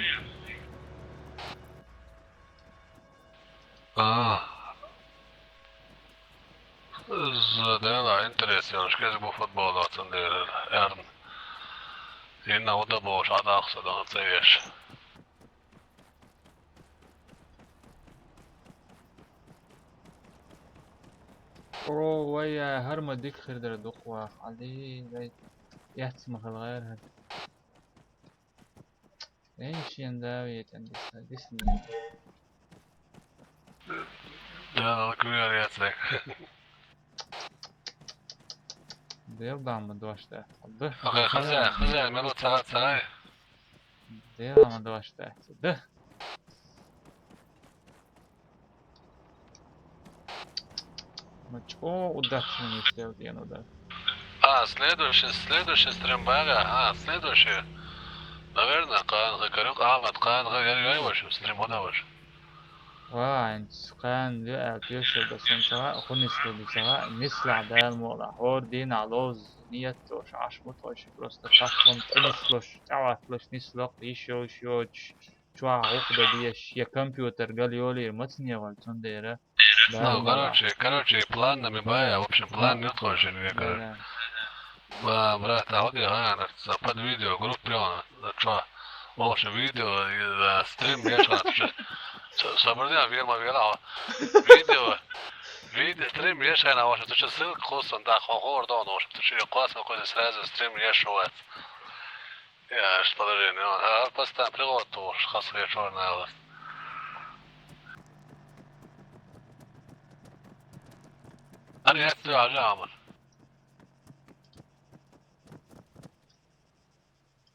А. Задела интересно, шкез бу футбол отсон дерер, эрн. Инна уда бош, адахса да цевеш. О, вай, я, хар ма дик хирдер дуква, али, вай, яц махал гайр хар. Эн шен да, вай, ятен дисна, дисна. Да, алквер яцек. Дел дам дош да. Да. Окей, хозяин, хозяин, минут цагат цагай. Дел дам дош да. Да. Мачо удачно не сделал, я, ну да. А, следующий, следующий стрим бага. А, следующий. Наверное, кан, корюк, а, вот кан, я, я, в общем, стрим, да, в общем. Ва, инс, кан, я, а, пьёшь, да, сон сага, хунис, да, сага, мисла, да, мола, хор, дин, алоз, нет, то, шаш, мут, вообще, просто так, он, принесло, ш-, а, вот, лош, нисло, ещё, ещё, ч-, чуа, ух, да, деш, я, компьютер, гал, ёли, мацневал, цундера. Да, ну, да, короче, да. Короче, план нами бая, в общем, план, да, нет, короче, не, да, короче. Да. Ба, брат, а вот я, а, на, за под видео, группе, он, за чё? Вообще видео, э, стрим еш хьайна. Са-, сабар де, вер ма вера. Видео. Видео, стрим еш хьайна, вообще, ту чу ссылка кхоссана, да, хо-, хор дон, вообще, ту чу кхоссана, кхоссана, сразу стрим еш вац. Я, аж положение, а, постоянно приготовил, хас я чёрная ласт. Ар я, ты, а, жаман.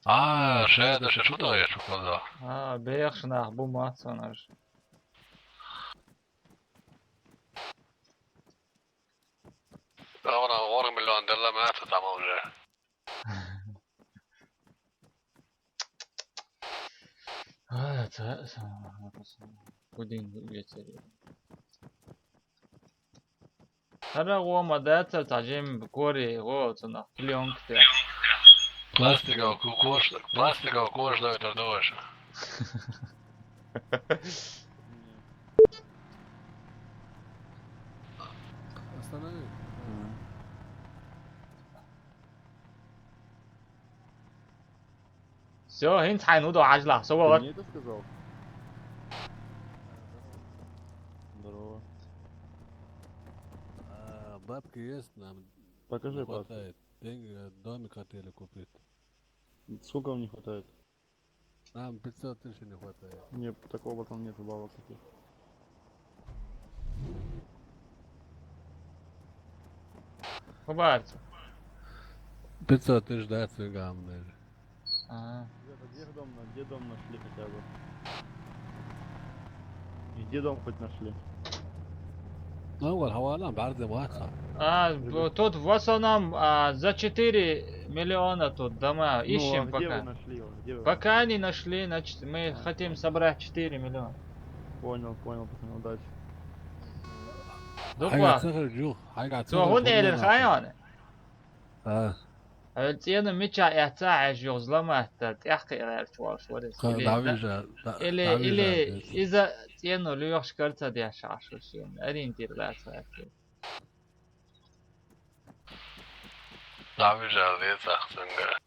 А, шеда, ше чудо я, чукваза. А, бехш нах бу мацанаш. Равна ворг миллион делла мацу там уже. А, ца-, са-, кудин ветер. Хара гъо ма дацар, цхьа жим кори гъо, цунах плёнка тӀа. Пластиков ку-, кожа, пластиков кожа дает, это дорого. Останови. Мгм. Всё, хӀинца хьайна хӀун ду хьажалахь, со валар. Ты мне это сказал? Здорово. А, бабки есть, нам не хватает. Покажи паспорт. Деньги, э, домик хотели купить. Сколько вам не хватает? Нам пятьсот тысяч не хватает. Нет, такого там нету бабок таких. Хабарца. Пятьсот тысяч дать цигам даже. А. Где, где дом на-, где дом нашли хотя бы? И где дом хоть нашли? Ну, вот, хавана, бардым ваха. А, б-, тут в основном, а, за четыре миллиона тут дома ищем пока. Ну, а где вы нашли его? Где вы его нашли? Пока не нашли, значит, мы хотим собрать четыре миллиона. Понял, понял, пацаны, удачи. Дукха. Хьайга ца хир жух, хьайга ца хир жух. Цо хӀун элира хаьий хьуна? А. Хьо цӀено мичахь эцна хьажа юха зламатта, тӀехкхиа гӀерташ волуш вара иза. Или, или, или иза цӀено лоьхуш кара ца деш Ӏаш ву шена, ориентир лаца гӀертира. ДӀавижар деза ахь цуьнгара.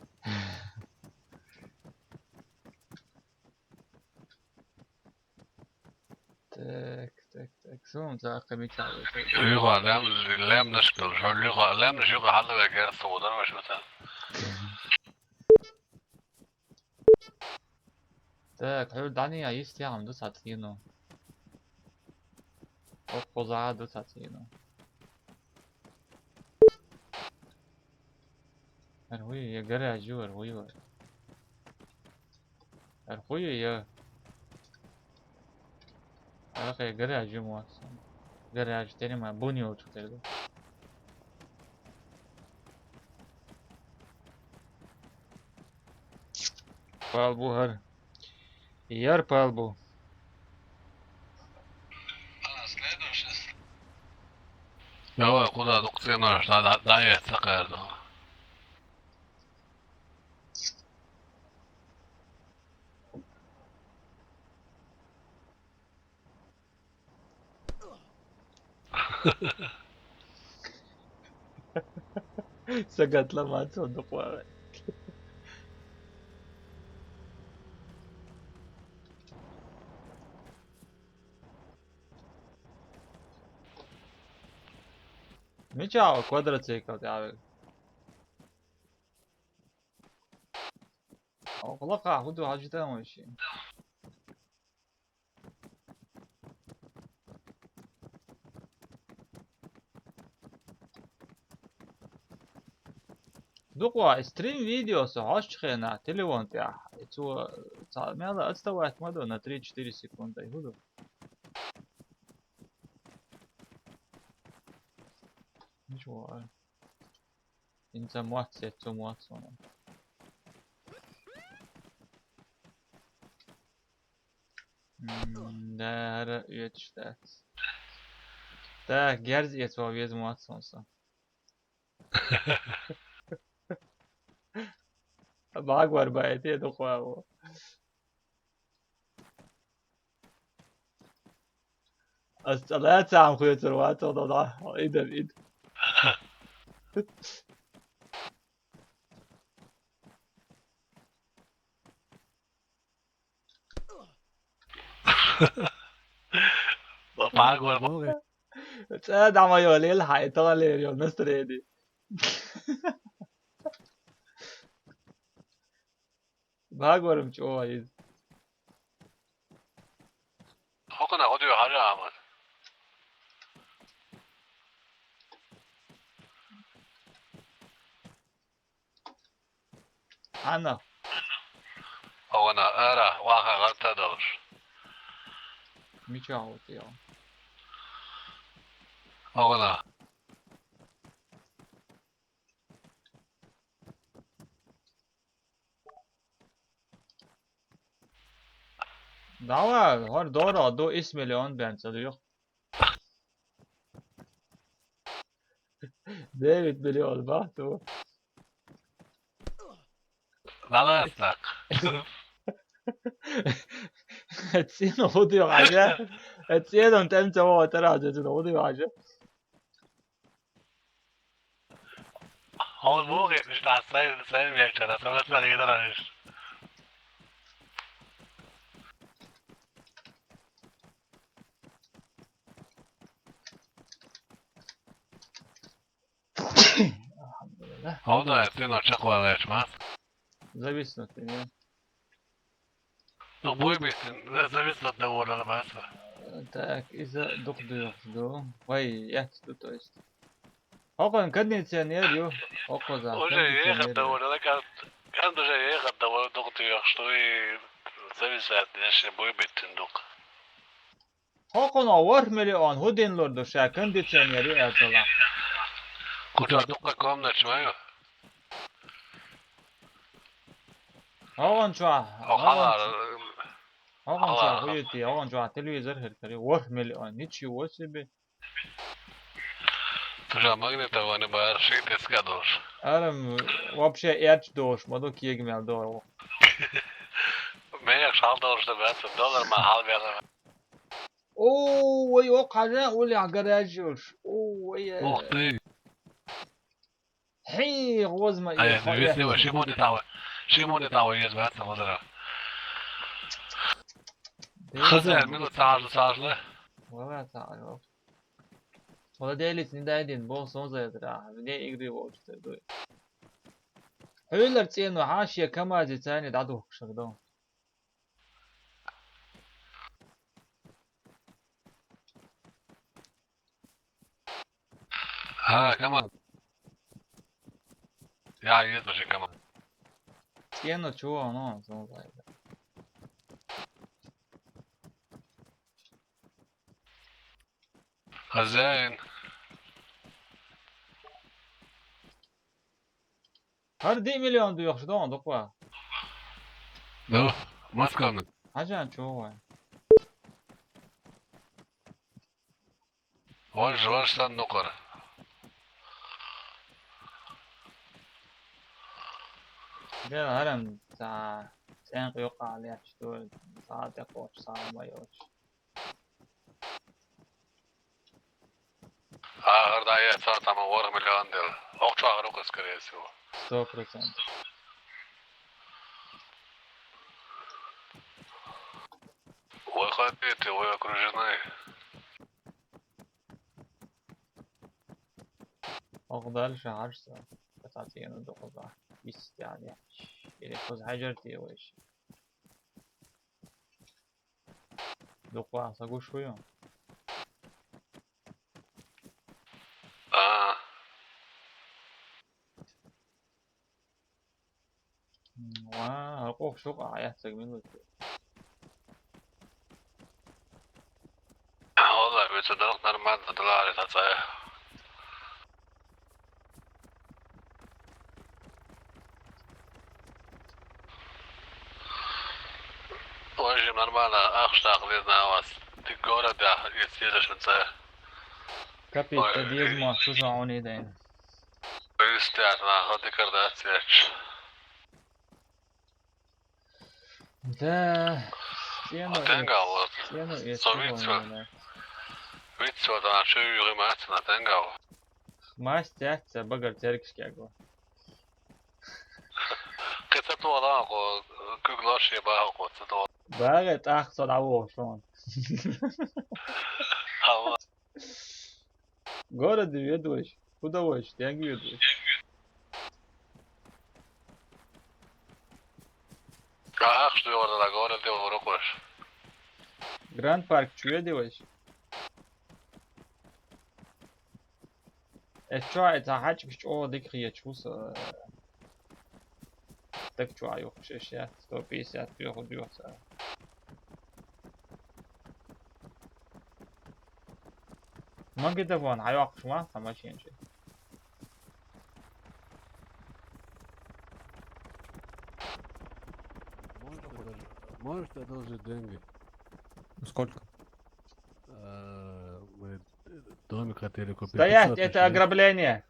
Так, так, так. Суна цхьа кхин мичахь ву? Юха лем-, лемнаш долуш. Хьо юха лемнаш юха хьалаве герз ца ву дар ваша ватан. Так, хьуьра дӀанийгӀа йистехь ду цхьа цӀено. Оккхузахь а ду цхьа цӀено. ХӀара хӀу ю, я гараж ю, хӀара хӀу ю? ХӀара хӀу ю, я? Арахь я гараж ю мотт сан. Гараж тера ма бун йолчу тера ду. Пал бу хӀара. Яр пал бу. Давай, куда дукха цӀенош, да, да, да, я ца кхаьрду. Сагатла мацо дукъвара. Мича квадроцикл тӀе а вега? Оха лакха хӀун ду хьажа тан вайши? Дукъа стрим видео со хьошчу хенахь телефон тӀехь. Цо цхьа мела отставать ма до на три-четыре секунды. ХӀун ду? Ничего. ХӀинца мотт сеццо мотт суна. М, да, хӀара оьцуш дац. Так, герз эца ван веза мотт суна со. Багвар бай, те дукъа ву. Ас цӀа лаьцахьа хуьйцур вац, оно, да, идем, ид. Пагор. ЦӀа дӀа ма йолийла хьай, тӀалера йола настроение. Багорам чӀогӀа иза. ХӀокхунах хӀу дуй хьажа, Ахьмад? Хьанна? ХӀокхунах ара, ваха гӀатта долуш. Мичахь ву те? ХӀокхунах. Давай, хӀара дора ду исс миллион бен ца дуьйху. Девять миллион бахьа ду. Ла-ла, стак. ЦӀена хӀу дуьйху хьажа? ЦӀена тӀем ца вогӀу тара хьажа, цӀена хӀу дуьйху хьажа? Хьуна муха хеташ дац сайн, сайн векчара, сан вацара хетара иштта. Алхьамдулиллах. Хьуна, э, цӀена чекхваллачу ма? Зависнуть, нет? Ну, буй биттина, зависнуть дан волура бац. Так, иза дукха доьхуш ду. Вай, яц ду, то есть. ХӀокхуьнан кондиционер ю, хӀокхуза. Уже ехать дан волура, кан-, кан уже ехать дан волура дукха доьхуш ду, и зависать деш, буй биттина дукха. ХӀокхуьнан ворхӀ миллион хӀу дина лур ду ша кондиционер ю аьлла? Кху чохь дуккха комнаташ ма ю? ХӀокхуьн чохь, хӀокхуьн чохь хӀу ю те, хӀокхуьн чохь телевизор хир карий, ворхӀ миллион, ничего себе. Цу чохь магнитофон бара ши диска долуш. Арам вообще эрча долуш ма ду, кега мел долу. Мехаш хьал долуш ду бац, доллар ма хьал бела. О, вай, окху хьажа, уллехь гараж йолуш. О, вай, э. Ух ты! Хьий, гӀозма. Ай, весна, ши муни тава. Ши муни тава еза бац, гӀозара. Хазар, мила цажла, цажла. Вала цажла. Вала делиц не дайдин, бо сон зайдра. Вне игры волчу дуй. Хьуьллар цӀено хьан шен камази цайни дӀадухкуш ду. А, каман. Я, есть уже каман. ЦӀено чего, ну, сон зайда. Хозяин. ХӀара диъ миллион доьхуш ду хьуна дукха? Ну, Москвана. Хьажан чу вай? Вож, вож сан нукъара. Дела хӀарам ца цӀенкъ юкъа лехча ду, ца тӀекхочу, ца ма йолчу. Ахар дӀаэцара тхьаман ворхӀ миллион дела. Окху чохь рухус, скорее всего. Сто процентов. Вы хотите, вы окружены. Окху дальше хьажа сан. Кхузахь цӀена ду кхузахь. Вист яьлла. Или кхуза хьаьжар те вайша. Дукха сан гуш ву ю? А. М, ва, хӀара къохуш ю-кх, а, яццаг мила ву те? Валлахь, вецан дала нормально даларе сан цӀа. Ой, же нормально, ахча даккха дезна вас. Дика город, я, если езаш цӀа. Капец, ой, ца деза ма, шу сан Ӏуний дайна. Вистяс, нах, дикар дац цецаш. Да, стену. А тенга вот. Стену и со вицо. Вицо, да, чу югы мац на тенга вот. Мастер, ца багар церкаш кяго. Кхин ца тола, ко, куг лош е баха, ко, ца тола. Бага тӀаккха со дӀавоха шоана. Ава. Городе ведь вайша. Куда вайша? ДегӀ ведь вайша. Ахш догӀорда городе урокъош. Гранд парк чу ведь вайша. Эс чу ай цхьа хьачкаш чӀогӀа дика хеташ ву со. Так чу ай юхаш эш я, сто пятьдесят пеху дюхса. Магнитофон хьайоаккхаш ма, цхьа машина чу. Можешь одолжить деньги? Сколько? Э, мы домик хотели купить. Стоять, это ограбление.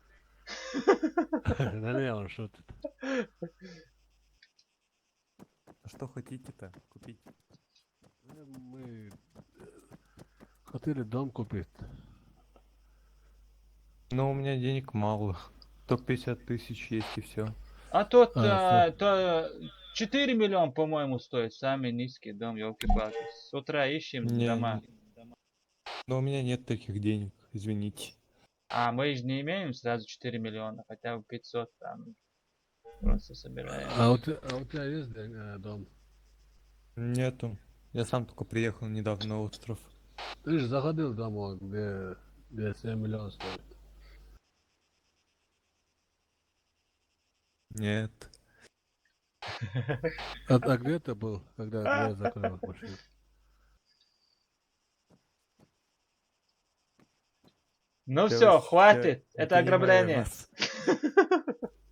Да не, он шутит. А что хотите-то купить? Э, мы, э, хотели дом купить. Но у меня денег мало. Только пятьдесят тысяч есть и всё. А тот, а, то четыре миллиона, по-моему, стоит. Самый низкий дом, ёлки-палки. С утра ищем дома. Но у меня нет таких денег, извините. А мы же не имеем сразу четыре миллиона, хотя бы пятьсот там. Просто собираем. А у те-, а у тебя есть дом, э, дом? Нету. Я сам только приехал недавно на остров. Ты же заходил домой, где, где семь миллионов стоит. Нет. А, а где ты был, когда дверь закрыл машину? Ну всё, хватит, это ограбление.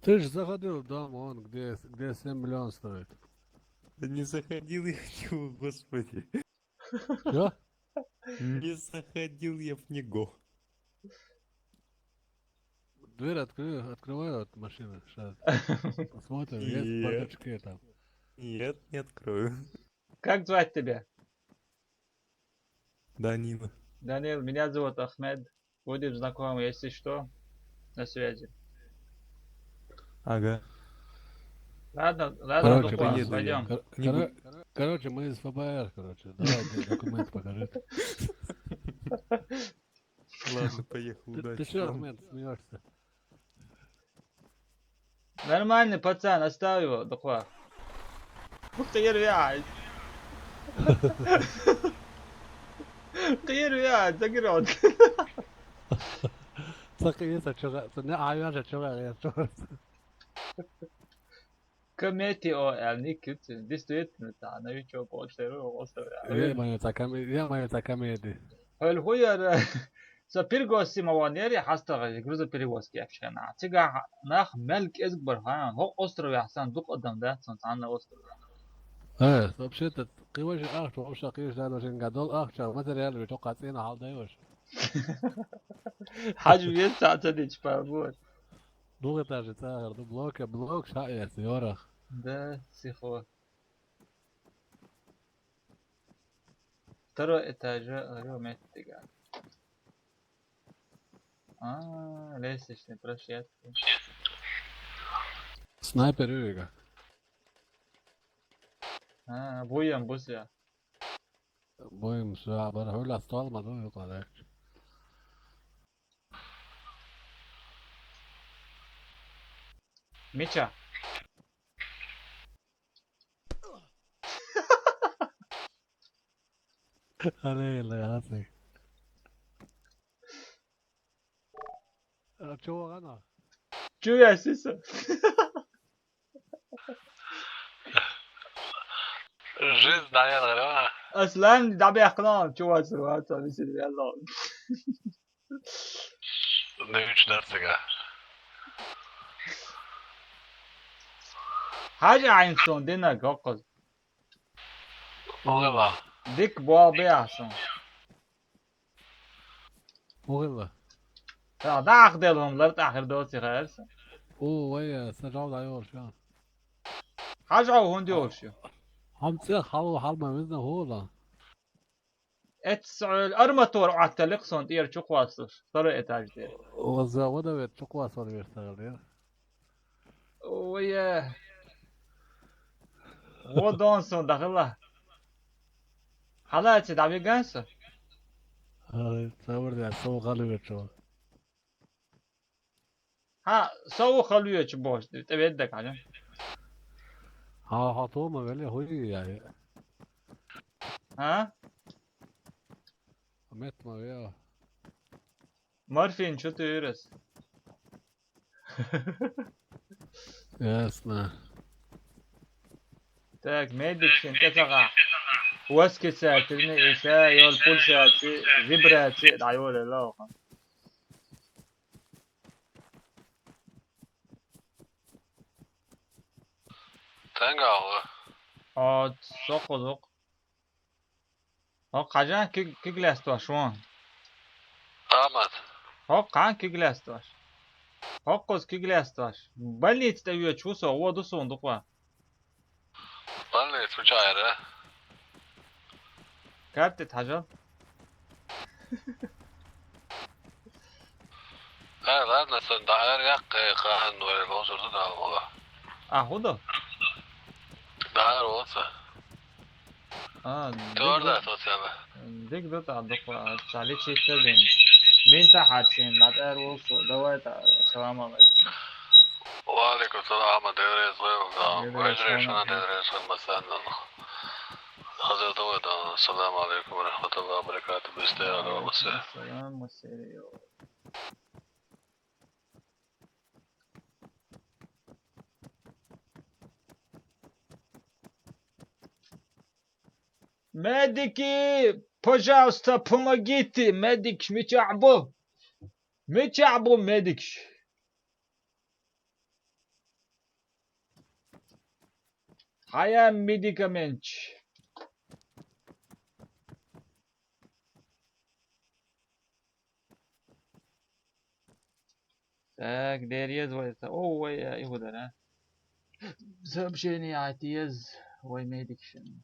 Ты же заходил в дом, он где, где семь миллионов стоит. Да не заходил я в него, господи. Чё? Не заходил я в него. Дверь откры-, открываю от машины. Сейчас посмотрим, есть в бардачке там. Нет, не открою. Как звать тебя? Данила. Данил, меня зовут Ахмед. Будем знакомы, если что, на связи. Ага. Ладно, ладно, короче, пойдём. Кор-, короче, мы из Ф Б Р, короче. Давай, д-, документ покажи. Ладно, поехал, удачи. Ты чё, Ахмед, смеёшься? Нормальный пацан, оставь его, духва. Ух ты, я реально. Ты реально, загрёт. Сакъы, сакъы, чё, не, а я же чё, я чё. Комети о, а, не кюти. Действительно, да, новичок, остров, остров. Я мою, та коме-, я мою, та комедия. Хьол хӀу яра? Со пиргос сима ван яри хьастагӀа грузоперевозка япчхьана. Цига нах мел кӀезиг бар хан, хӀо острове сан дукха адам дац, сан цхьанна острове. Э, вообще-то, кхиваш ахча, вообще кхиваш да машин гадол ахча, материал ви чоқка цӀена хьал дайваш. Хьажи вес цаца дич па, вот. Двух этажи цахар, ду блока, блок ша яц, ёрах. Да, сихо. Второй этажа, говорю, меттига. А, лестничный площадка. Снайпер юрига. А, буем, бусия. Буем, ша, бар, хула стол, ма, ду, юкалек. Мича. Алей, алей, алей. А чё, она? Чё я сиса? Жизнь, наверное, да? Аслан, да бяхлан, чё вас рвать, а, если я лох. Нуьйчу дар цига. Хьажа Ӏайн суна динаг, хӀокхуза. Угила. Дика болх бе ахьа суна. Угила. Ца дӀахделла хӀума лар тӀахир доций хаьрса. О, вай, са жал дӀайолуш ю. Хьажа хӀунда йолуш ю? Хьан цӀе хьал, хьал ма визна хӀула. Эццахьол арматура Ӏотталли кху сон тӀера чу кхоссалуш, второй этаж тӀера. Ваза вада вет чу кхоссал вертагӀал дера. Ой, э. Во дон сон дахила. Хьалаца дӀавиган со? Ай, цавар да, со хьалвечу. Хьа, со хьалвечу бохуш, тӀе ведда хьажа. Хьа, хьо тома веле хӀуй яй. А? Мет ма веа. Морфин чу туьйрас. Ясно. Так, медикшин тӀе ца гӀахь. Восклицательный, иша, йол пульсаци, вибраци, дӀайолала оха. Тангала. А, сокхузук. ХӀокху хьажа киг-, киг лаьцна дош вон. Ахьмад. ХӀокху киг лаьцна дош. ХӀокхуза киг лаьцна дош. Больница тӀе воьдуш ву со, вон ду суна дукха. Больница ву чара. Карта тӀе хьажал. Э, ладно, сан дӀаара яккхий, кхахан вай лозур ду дала вала. А, хӀун ду? ДӀаара ваца. А, диг ду. Тор да социала. Диг ду та дукха, ца лечить бин. Бин та хьацин, ла тӀер вулсу. Давай та, салам алейкум. Ва алейкум салам, Ахьмад, деврез вай, да. Деврез вай, шуна салам. Деврез вай, масанна. Хаза давай, да. Салам алейкум ва рахматуллахи ва баракатух. Бистер, алейкум салам, масери. Медики, пожалуйста, помогите! Медик, мичахь бу? Мичахь бу медикаш? Хьая медикаменташ? Так, дера еза вай ца. О, вай, э, и хӀун дара? Сообщение Ӏайта еза вай медикашна.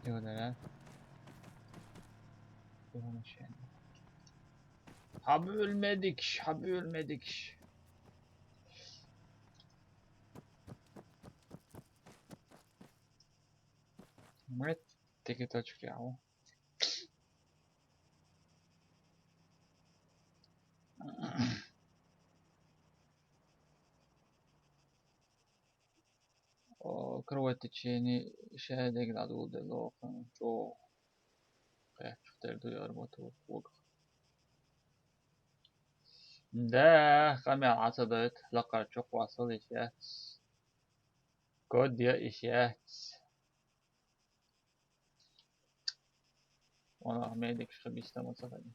Йо, да, да. Хьабуьйлу медикаш, хьабуьйлу медикаш. Мет, тики точки, ау. О, кровать течение, шаьдег дӀадулделла, чӀогӀа кхаччалц тера ду арматура вогӀу. Да, къамел Ӏа ца дайта, лакхара чу кхоссал йиш яц. Код я йиш яц. Валлахь, медикаш хи бистама ца хилла.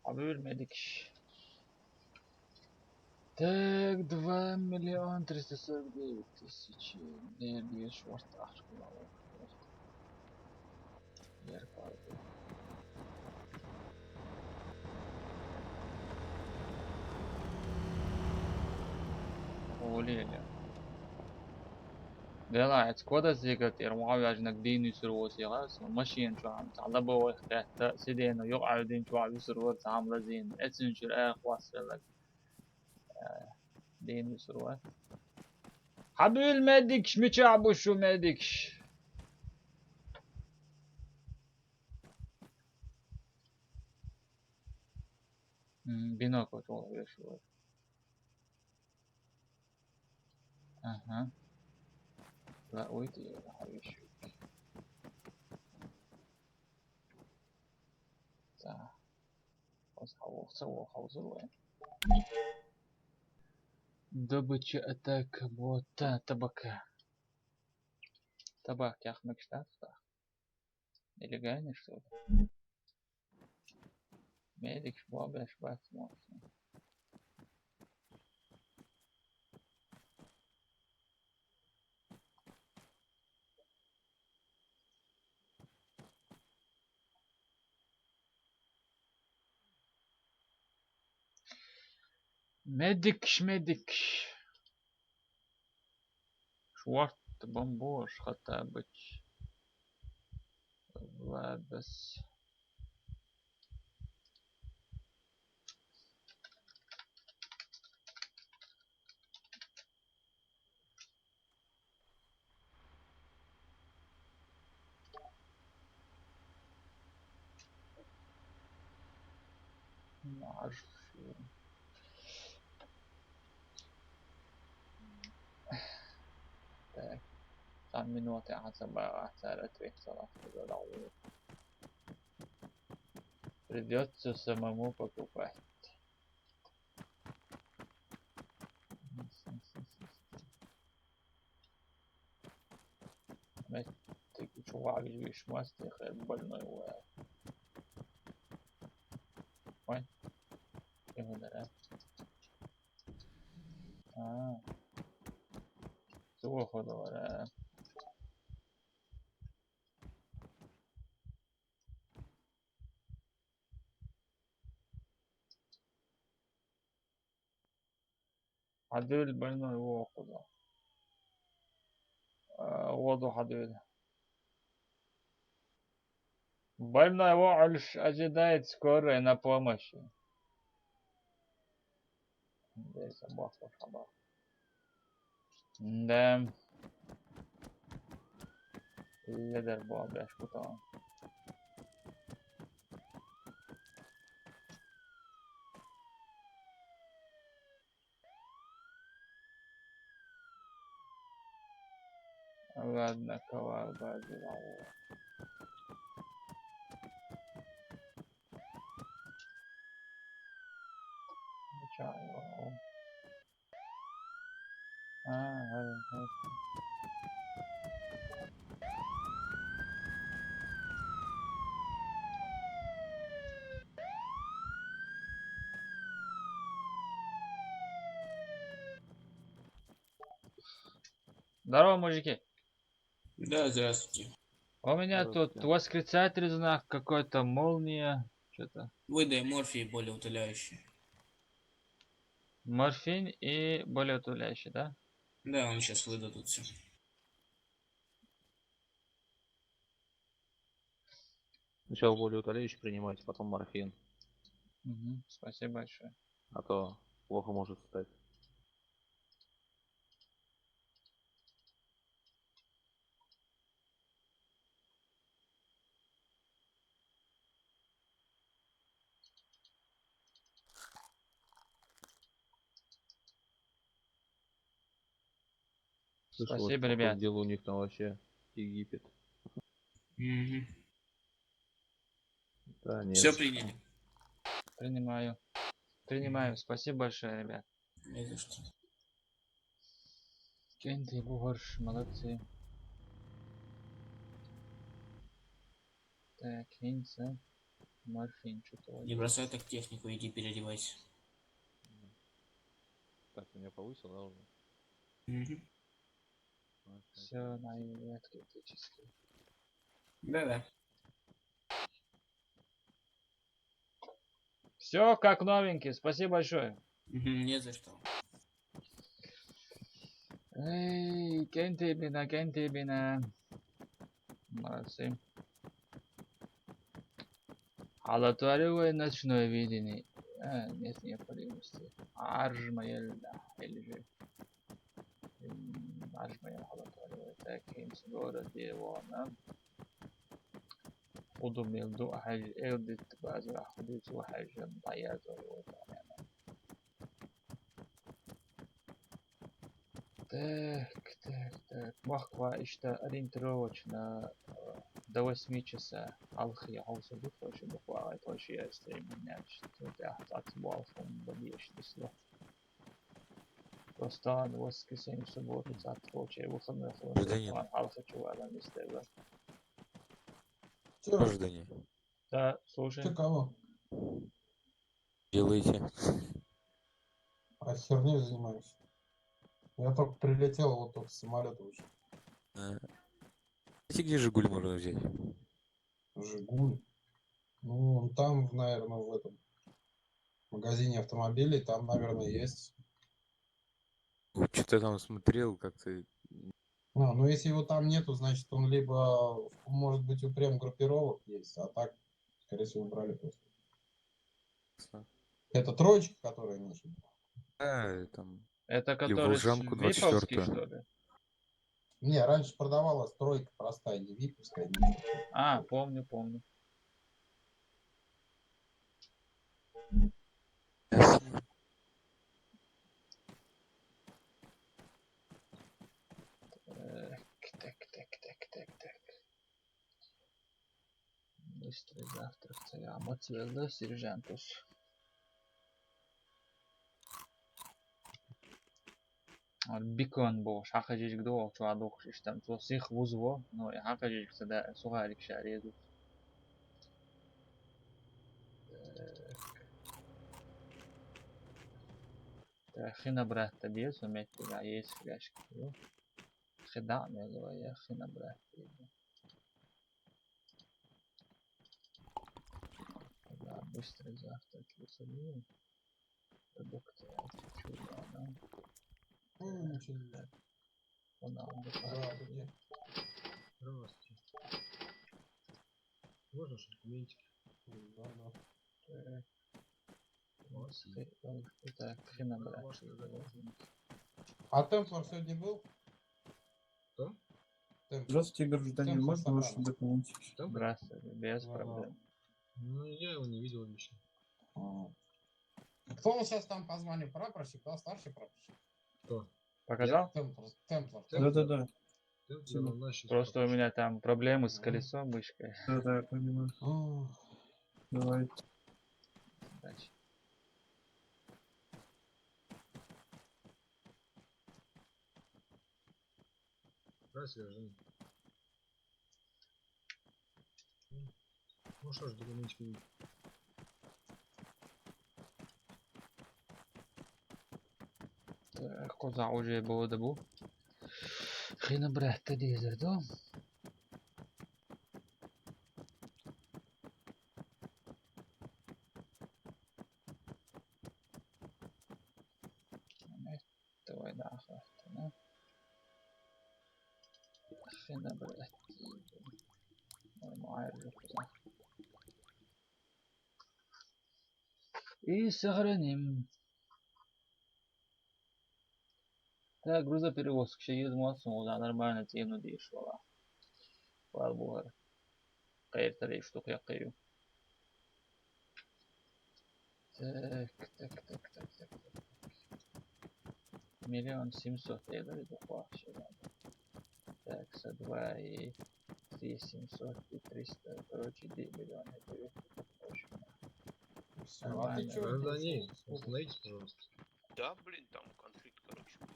Хьабуьйлу медикаш. Так, два миллиона триста сорок девять тысяч. Не, беш варт ахча. Оле-ле. Делахь, эцу кода зига тӀера ван ваьжнаг дийна висур ву сиха, со машина чохь цхьа лобовой кхетта, сидена юкъа Ӏаьвдина чохь висур вара цхьа хьама лазийна, эцуьнчуьра аьлла хӀоссавеллаг. Э, дийна висур вара. Хьабуьйлу медикаш, мичахь бу шу медикаш? М, бинокль чохь веш вара. Ага. Ла уйти хьавиш. Ца. Оз хьавохца вохавзур вай. Добыча, атака, бота, табака. Табак яхмакаш дац та? Нелегально, что ли? Медикаш бобеш бац мохна. Медикш, медикш. Шварт бомбош хата быть. Лабас. Наш. Так. Там минуты, а, забрала, царь ответила. Придётся самому покупать. Меттиг чувак виш мастер больной уэ. Ой. Ему да. А. Цугу ходовара. Адюль больной уокъула. А, уоду хадюль. Больной уокъулш ожидает скорой на помощи. Здесь обоссал собак. Да. Ледер был, бля, шкутал. Ладно, кого базировал. Начало. А, ага, ага. Здорово, мужики. Да, здравствуйте. У меня тут восклицательный знак, какой-то молния, что-то. Выдай морфий болеутоляющий. Морфин и болеутоляющий, да? Да, он сейчас выдадут все. Сначала болеутоляющий принимайте, потом морфин. Мгм, спасибо большое. А то плохо может стать. Слышал, спасибо, ребят. Дело у них там вообще Египет. Мгм. Да, нет. Все приняли. Принимаю. Принимаю. Спасибо большое, ребят. Не за что. Кенти, Бугорш, молодцы. Так, Хинца, Марфин, что-то. Не бросай так технику, иди переодевайся. Так, ты меня повысил, да, уже? Мгм. Все, на критический. Да-да. Все как новенький, спасибо большое. Мгм, не за что. Эй, кенти бина, кенти бина. Молодцы. Алатуари уэ ночное видение. А, нет необходимости. Аржмаел, да, или же. М, Аржмаел Алатуари уэ. Так, Хинс город Девона. Удумел ду ахьэж элдит база ахудит уахьэж таяз уэ. Так, так, так. Махква ишта ориентировочно, э, до восьми часа. Алхи, я хауса бухвачи, бухва, это вообще я стрим менять. Тут я отбуал фон бадьеш дисло. Просто воскресенье, субботу, завтра, получай, выходной, выходной, алхи чувала не стыла. Граждане. Да, слушай. Ты кого? Делаете? А херней занимаюсь. Я только прилетел, вот только с самолёта вышел. А. Знаете, где Жигуль можно взять? Жигуль? Ну, он там, наверное, в этом. В магазине автомобилей там, наверное, есть. Что-то там смотрел как-то. Ну, ну, если его там нету, значит, он либо, может быть, у прем группировок есть, а так, скорее всего, убрали просто. Это троечка, которая, имеешь в виду? Да, там. Это Или который с- Волжанку виповский, двадцать четвёртую. Что ли? Не, раньше продавалась тройка простая, не виповская. Не... А, помню, помню. Так, так, так, так, так, так. Быстрый завтрак, царя. Вот звезда, сержантус. Бикон бо, шаха жижиг до, чуа дохшиш там, цо сих вуз во, но я хака жижиг сада, сугарик шаре ду. Так, хина брат, да, есть, у меня есть фляжка. Хида, не говоря, хина брат. Да, быстрый завтрак, я забыл. Продукты, я хочу, да, да. М, ничего не знаю. Она Да, где? Здравствуйте. Можно что-то ментики? Да, да. Э, вот, это хрена, брат. А Темплар сегодня был? Кто? Темплар. Здравствуйте, гражданин. Темплар Можно ваши Саванна. Документы. Кто? Здравствуйте, без Ладно. проблем. Ну, я его не видел еще. А. Кто у нас сейчас там по званию прапорщик, да? Старший прапорщик? Кто? Показал? Темплар. Темплар. Да-да-да. Темплар, он наш Просто у прапорщик. Меня там проблемы с Мгм. Колесом, мышкой. Да-да, я понимаю. О, Давай. Удачи. Здравствуйте, гражданин. Ну что ж, документики. Так, коза уже было да бу. Хина, брат, ты дезер, да? Давай, да, хватит, да? Хина, брат. Нормально, коза. И сохраним. Так, грузоперевозка, ещё есть, молодцы, да, нормально, цену дешево. Ладно, бугар. Кайр тарей штук я каю. Так, так, так, так, так, так. Миллион семьсот, я говорю, да, вообще, ладно. Так, со два и три семьсот и триста, короче, девять миллионов. Это, в общем, Всё, а нормально. ты чё? Гражданин, остановитесь, пожалуйста. Да, блин, там конфликт, короче, был.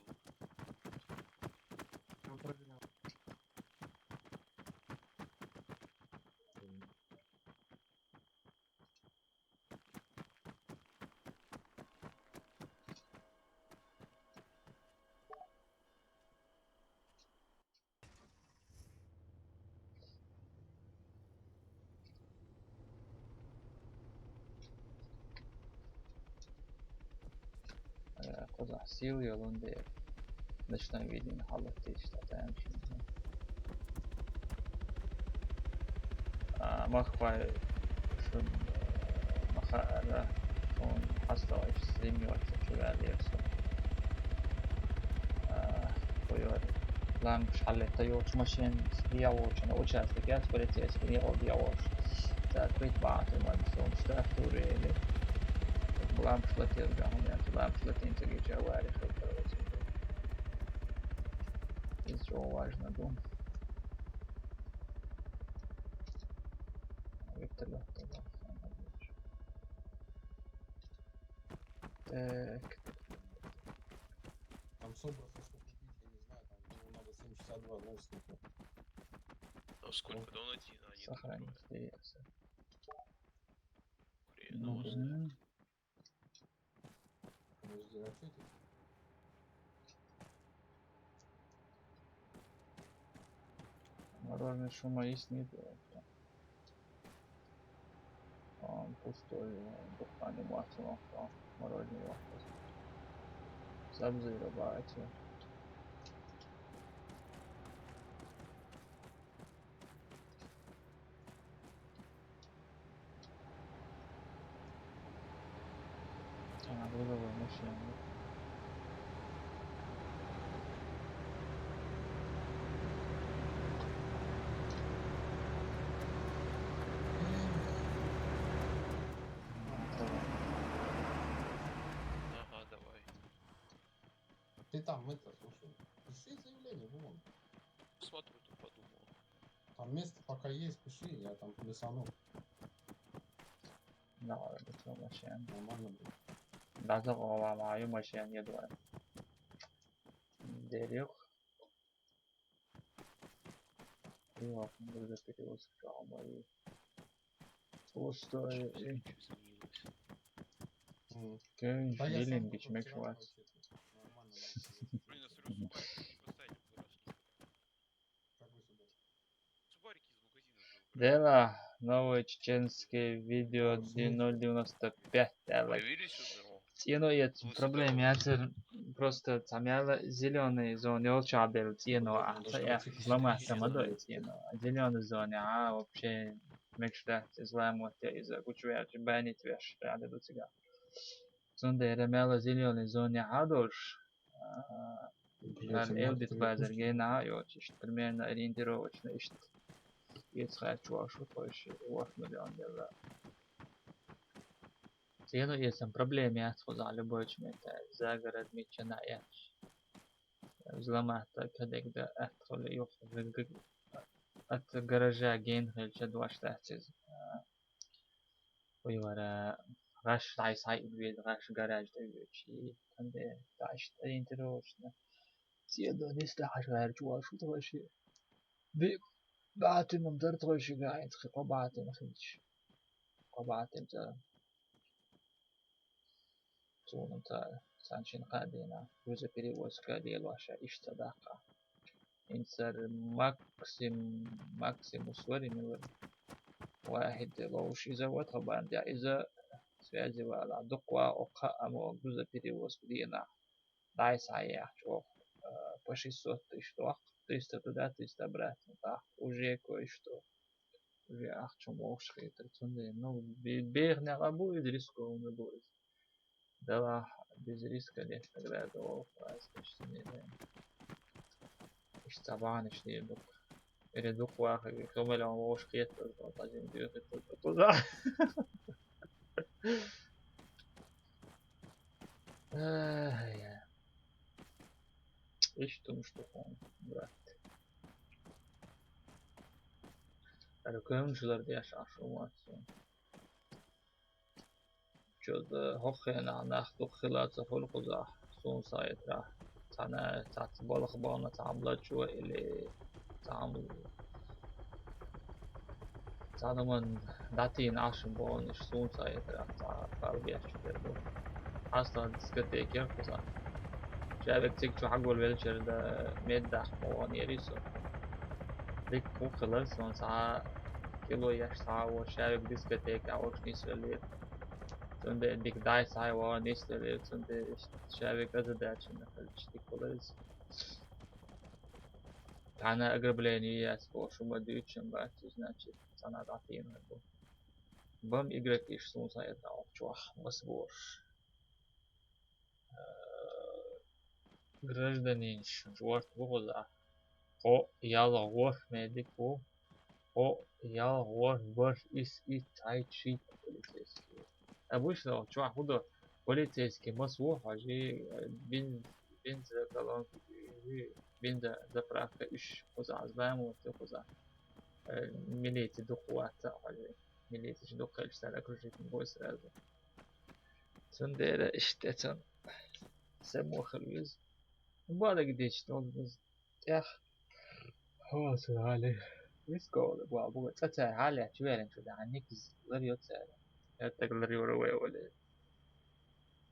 Э, куда? Сил я лунде. Ночной видение, халат, ты что-то, я ничего не знаю. А, махвай, шун, э, маха, да, он осталось стрим, не вообще, что я, я всё. А, хуёво. Лампш халлетта ёлчу машин, я волчу, участок, я полицейский, не объявлю. Так, быть баты, ман, сон, штраф, турели. Лампш латил, гамон, я лампш латил, тебе чавари, что короче. Из чего важно, дум. Вертолёт, да. Так, Там собрался, что купить, я не знаю, там ему надо семь шестьдесят два, знаешь, сколько. Ну сколько? Да он один, а нет, сохранить, двое. Двигаться. Хрен его знает. Мгм. Подожди, а что это? Дорожный шума есть, нет? Это. Он Пустой, духани муацу, мороженое. Сабзира баача. Ага, грузовой машина. Ага, давай. Ты там это, слушай, пиши заявление, вон. Смотрю, тут подумал. Там место пока есть, пиши, я там плюсану. Давай, это машина. Нормально будет. Даже голова мою машину не давай. Дерек. И вот, мы уже перевозка мои. Слушай, Чё изменилось? М. Кэн Да я сам Жилин такой бичмек вчера швац. вообще-то. Нормально, вообще. Блин, я смотрю, сухарики не поставить в гараж. Как вы сюда? Сухарики из магазина же убрали. Дела, новое чеченское видео. О, в смысле? Девяносто пять, давай. Появились уже, о. Цену я Ну, проблема, сюда. Я цер-, просто там я зеленый зон, я лучше отдал цену, Ну, а ну, то что я ты сломать сама даю цену. А зеленый зоне, а вообще мечта, взломать я из-за кучу я чебани тебя, что я даю тебя. Цундера мела зеленый зоне адош. А, Блядь, кар а нахуй элбит ты базар выпустил? Гена, и вот чисто примерно ориентировочно ищет. Ицхай чуваш, вот больше, вот миллион евро. Цену, если проблема, я сказал, любой чмета, загород, меча на яч. Взломать, так, когда, когда, от, от гаража ген, хельча, два штатиз. Уйвара гаш дай сай уйвед гаш гараж да уйвечи. Канде гаш ориентировочно. Седо не страхаш гараж чуваш, то вообще. Би батым дар тойши гаинц, хи по батым хинч. По батым та. Цунам та санчин кадина. Грузоперевозка делаша ишта даха. Инсар Максим, Максимус вари милар. Вахид лоуш иза ватха бандя иза связи вала. Дуква оха амо грузоперевозка дина. Дай сая чох, э, по шестьсот тысяч тох. Триста туда, триста обратно. Так, уже кое-что. Уже ахчу мохш хитр цунде. Ну, бе-, бех не лабу из рискованный будет. Да ла, без риска лет тогда это о, раз, почти не знаю. Ишта бан, ишта дук. Или дук вах, и хумеля он лош хет, вот один дюк, это туда. Эх, я. Ишта тум, что он, брат. Рукам шулар дяш ашумат. Чё-то хохена нах тухила цахул куза. Сун сайтра. Цана, цац балах бана, цамла чуа или цам-, цанаман датин ашин бон, иш сун сайтра, ца, палбия чудерду. Аста дискотекер куза. Чавек цик чу хагвал велчер да меддах мован ерисо. Дик кухылар сон са кило яш са во чавек дискотека ош нис велир. Цунде дик дай сай во нис велир, цунде чавек озадачен на хальчти кулез. Тана ограбление я спо шума дючен бати, значит, цана датин бу. Бам игрок иш сун сайтра охчуах, масбуш. Э, гражданин жуарт бугуза. О, яла гор медик бу. О, яла гор баш ис и тай чи полицейский. Обычно чувак буду полицейский мас во, хажи, э, бен-, бензоколонка, э, бензозаправка иш куза, знаем вот куза. Э, милиция духуата, хажи. Милиция духуата, окружить бой сразу. Цундера иште цун. Се мохал виз. Бада гидеч тон виз. Эх. Хо, срали. Виз ковле, ба, буга, ца, ца, хали, чуверен, чуда, никиз, лар йоцер. Я так лар йора ве вале.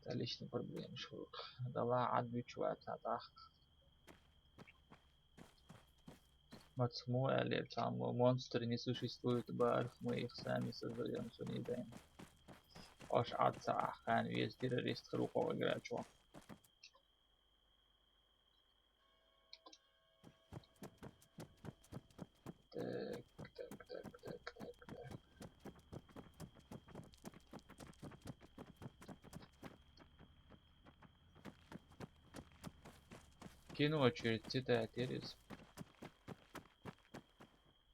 Та личный проблем шук. Дала адвечу, та так. Мацму, али там монстры не существуют, барх, мы их сами создаём, что не даем. Паш Ӏад ца Ӏахкан, веза террорист хир ву кхо играчо. Так, так, так, так, так, так. Кин очередь, цитая террис.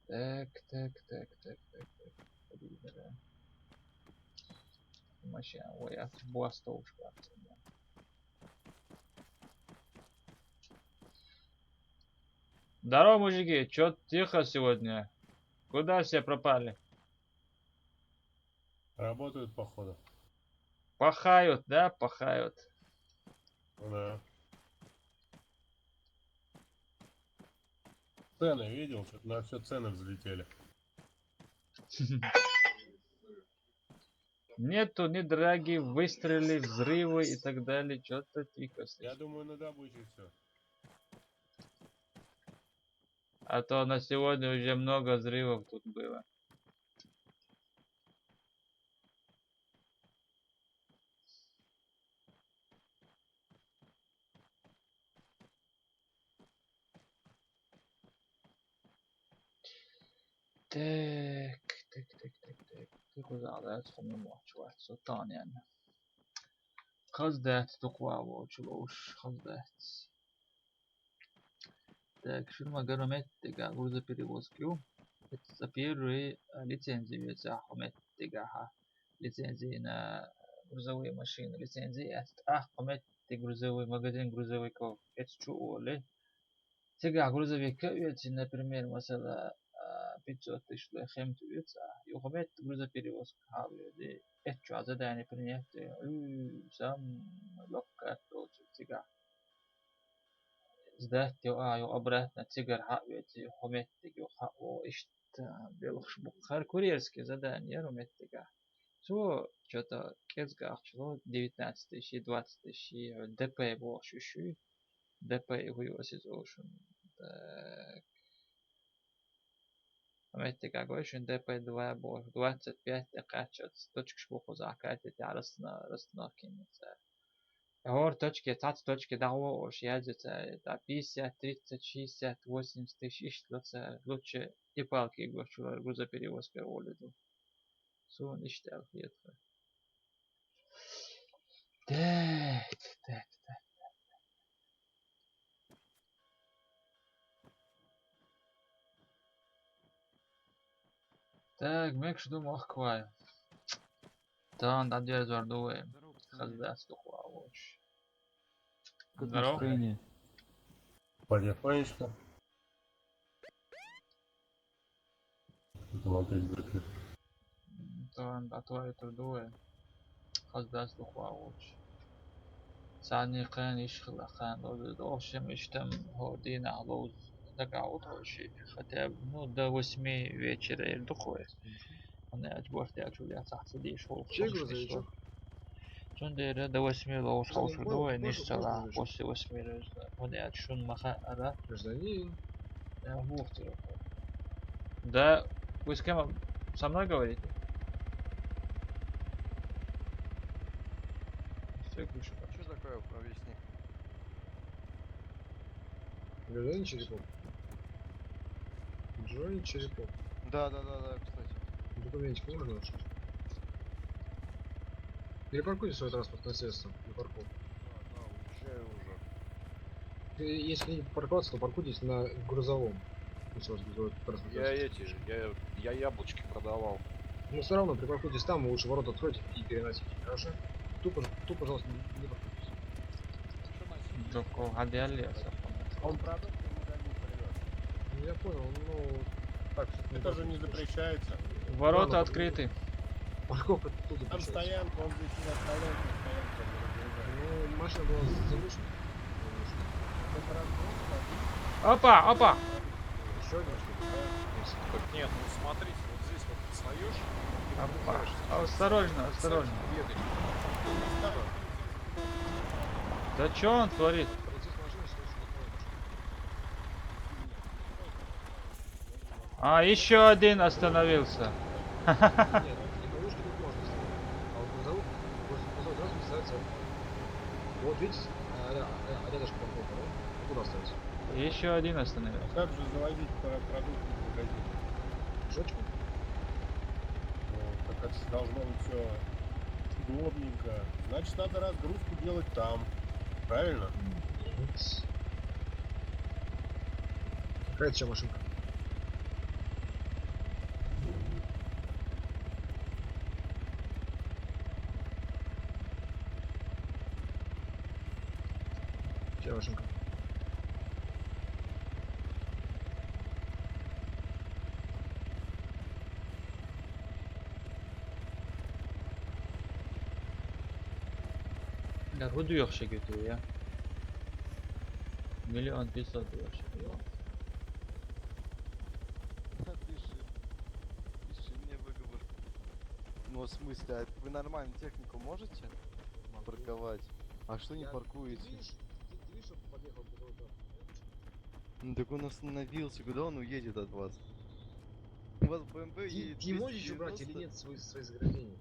Так, так, так, так, так, так. Блин, да. Машина, ой, а бу остовушка. Здорово, мужики. Чё-то тихо сегодня. Куда все пропали? Работают, походу. Пахают, да? Пахают. Ну да. Цены видел? Чё-то на всё цены взлетели. Нету ни драки, выстрелы, взрывы и так далее. Чё-то тихо. Я думаю, на добыче всё. А то на сегодня уже много взрывов тут было. Так, так, так, так, так. Ты куда, да, я вспомнил, чего, что там, наверное. Хаздац тухвало, чулош, хаздац. Так, шуна ма гару хӀуметта тӀа грузоперевозка ю. ХӀаьта цкъа первый, а, лицензи веза хӀуметта тӀа хьа. Лицензи на грузовые машины, лицензи эц. ТӀаккха хӀуметта тӀа грузовой магазин грузовиков эц чу оли. Цигахь грузовик а оьций, например, масала, а, пятьсот тысяч лой хӀума оьцу, а, юха хӀуметта грузоперевозка хьа а веза, эц чохь задание принять, м, самый лёгкий доцу цигахь. Сдать йо, а, йо обратно цигара хьа а веза, хӀуметта юха хьа а во, иштта белхаш бу. ХӀара курьерский задание яра хӀуметта тӀа. Цо чё-то кӀезга ахча ло, девятнадцать тысяч, двадцать тысяч, ДП бохуш уьш ю. ДП хӀу ю ас иза олуш. Так. ХӀуметта тӀа гой шуна ДП два бохуш, двадцать пять тӀе кхаччалц точкаш бу кхузахь карте тӀехь расна-, расстановки ца. ХӀора точке, цхьацца точке дӀагӀо олуш язйо цара, тӀаккха пятьдесят, тридцать, шестьдесят, восемьдесят тысяч иштта ло цара, лучше и палки гочура грузоперевозка олу ду. Суна иштта аьлла хета. Так, так, так, так. Так, мегаш ду мохк вай. Тан дӀадерзор ду вай. Хаздац тухвало волчу. Как настроение? Здорово. Потихонечку. Что там опять, братки? Тан дӀатойтур ду вай. Хаздац тухвало волчу. Царний кхайна йиш хила кхайна ловзур ду. Охшем иштта хӀора дийнахь ловза дагахь ву тхо ши, хотя бы, ну, до восьми вечера эр ду кхо. ХӀунда аьлча борта аьлча ву яцахь ца дийша хӀуллакх. Чей грузовичок? Цундела до восьми ловза ховшур ду вай, нисса ла, после восьми ловза. ХӀунда аьлча шуна ма хаьара. Гражданин. Я вух тира. Да, вы с кем со мной говорите? Всё, Гришка. А что такое, объясни? Гражданин Черепов. Гражданин Черепов. Да, да, да, да, кстати. Документик можно ваш? Перепаркуйте свое транспортное средство на парковку. Да, да, уезжаю уже. Э, если не парковаться, то паркуйтесь на грузовом. Если у вас грузовой транспортное средство. Я эти же, я, я яблочки продавал. Но всё равно припаркуйтесь там, лучше ворота откройте и переносите, хорошо? Тупо, тупо, пожалуйста, не, не паркуйтесь. Докко гаделли. Он продукты в магазин привёз. Ну, я понял, ну, так, чтоб не... Это же не запрещается. Ворота открыты. Парковка тут запрещается. Там стоянка, он здесь не оставляет на стоянке, он разгружает. Ну, машина была заглушена. Опа, опа! Ещё один, что ли? Если... Так нет, ну смотрите, вот здесь вот встаёшь, и... Опа. Осторожно, осторожно. Бегаешь. Да чё он творит? А, ещё один остановился. Нет, ловушки тут можно ставить. А вот грузовых Вот видите, а, ря- а, рядышком попа, да? А куда остались? Еще один остановился. А как же заводить про- продукты в магазин? Жёчку? Ну, так это должно быть все удобненько. Значит, надо разгрузку делать там. Правильно? Упс. Какая ещё машинка? Чья машинка? Да худу яхшы көтү, я. Миллион пятьсот яхшы көтү. Пиши. Пиши мне выговор. Ну, в смысле, а вы нормально технику можете парковать? А что не Я- паркуете? Ты видишь, ты, ты видишь, что подъехал куда-то? Ну, так он остановился, куда он уедет от вас? У вас БМВ Ты, едет ты можешь убрать или двести девяносто. Нет свои, свои заграждения?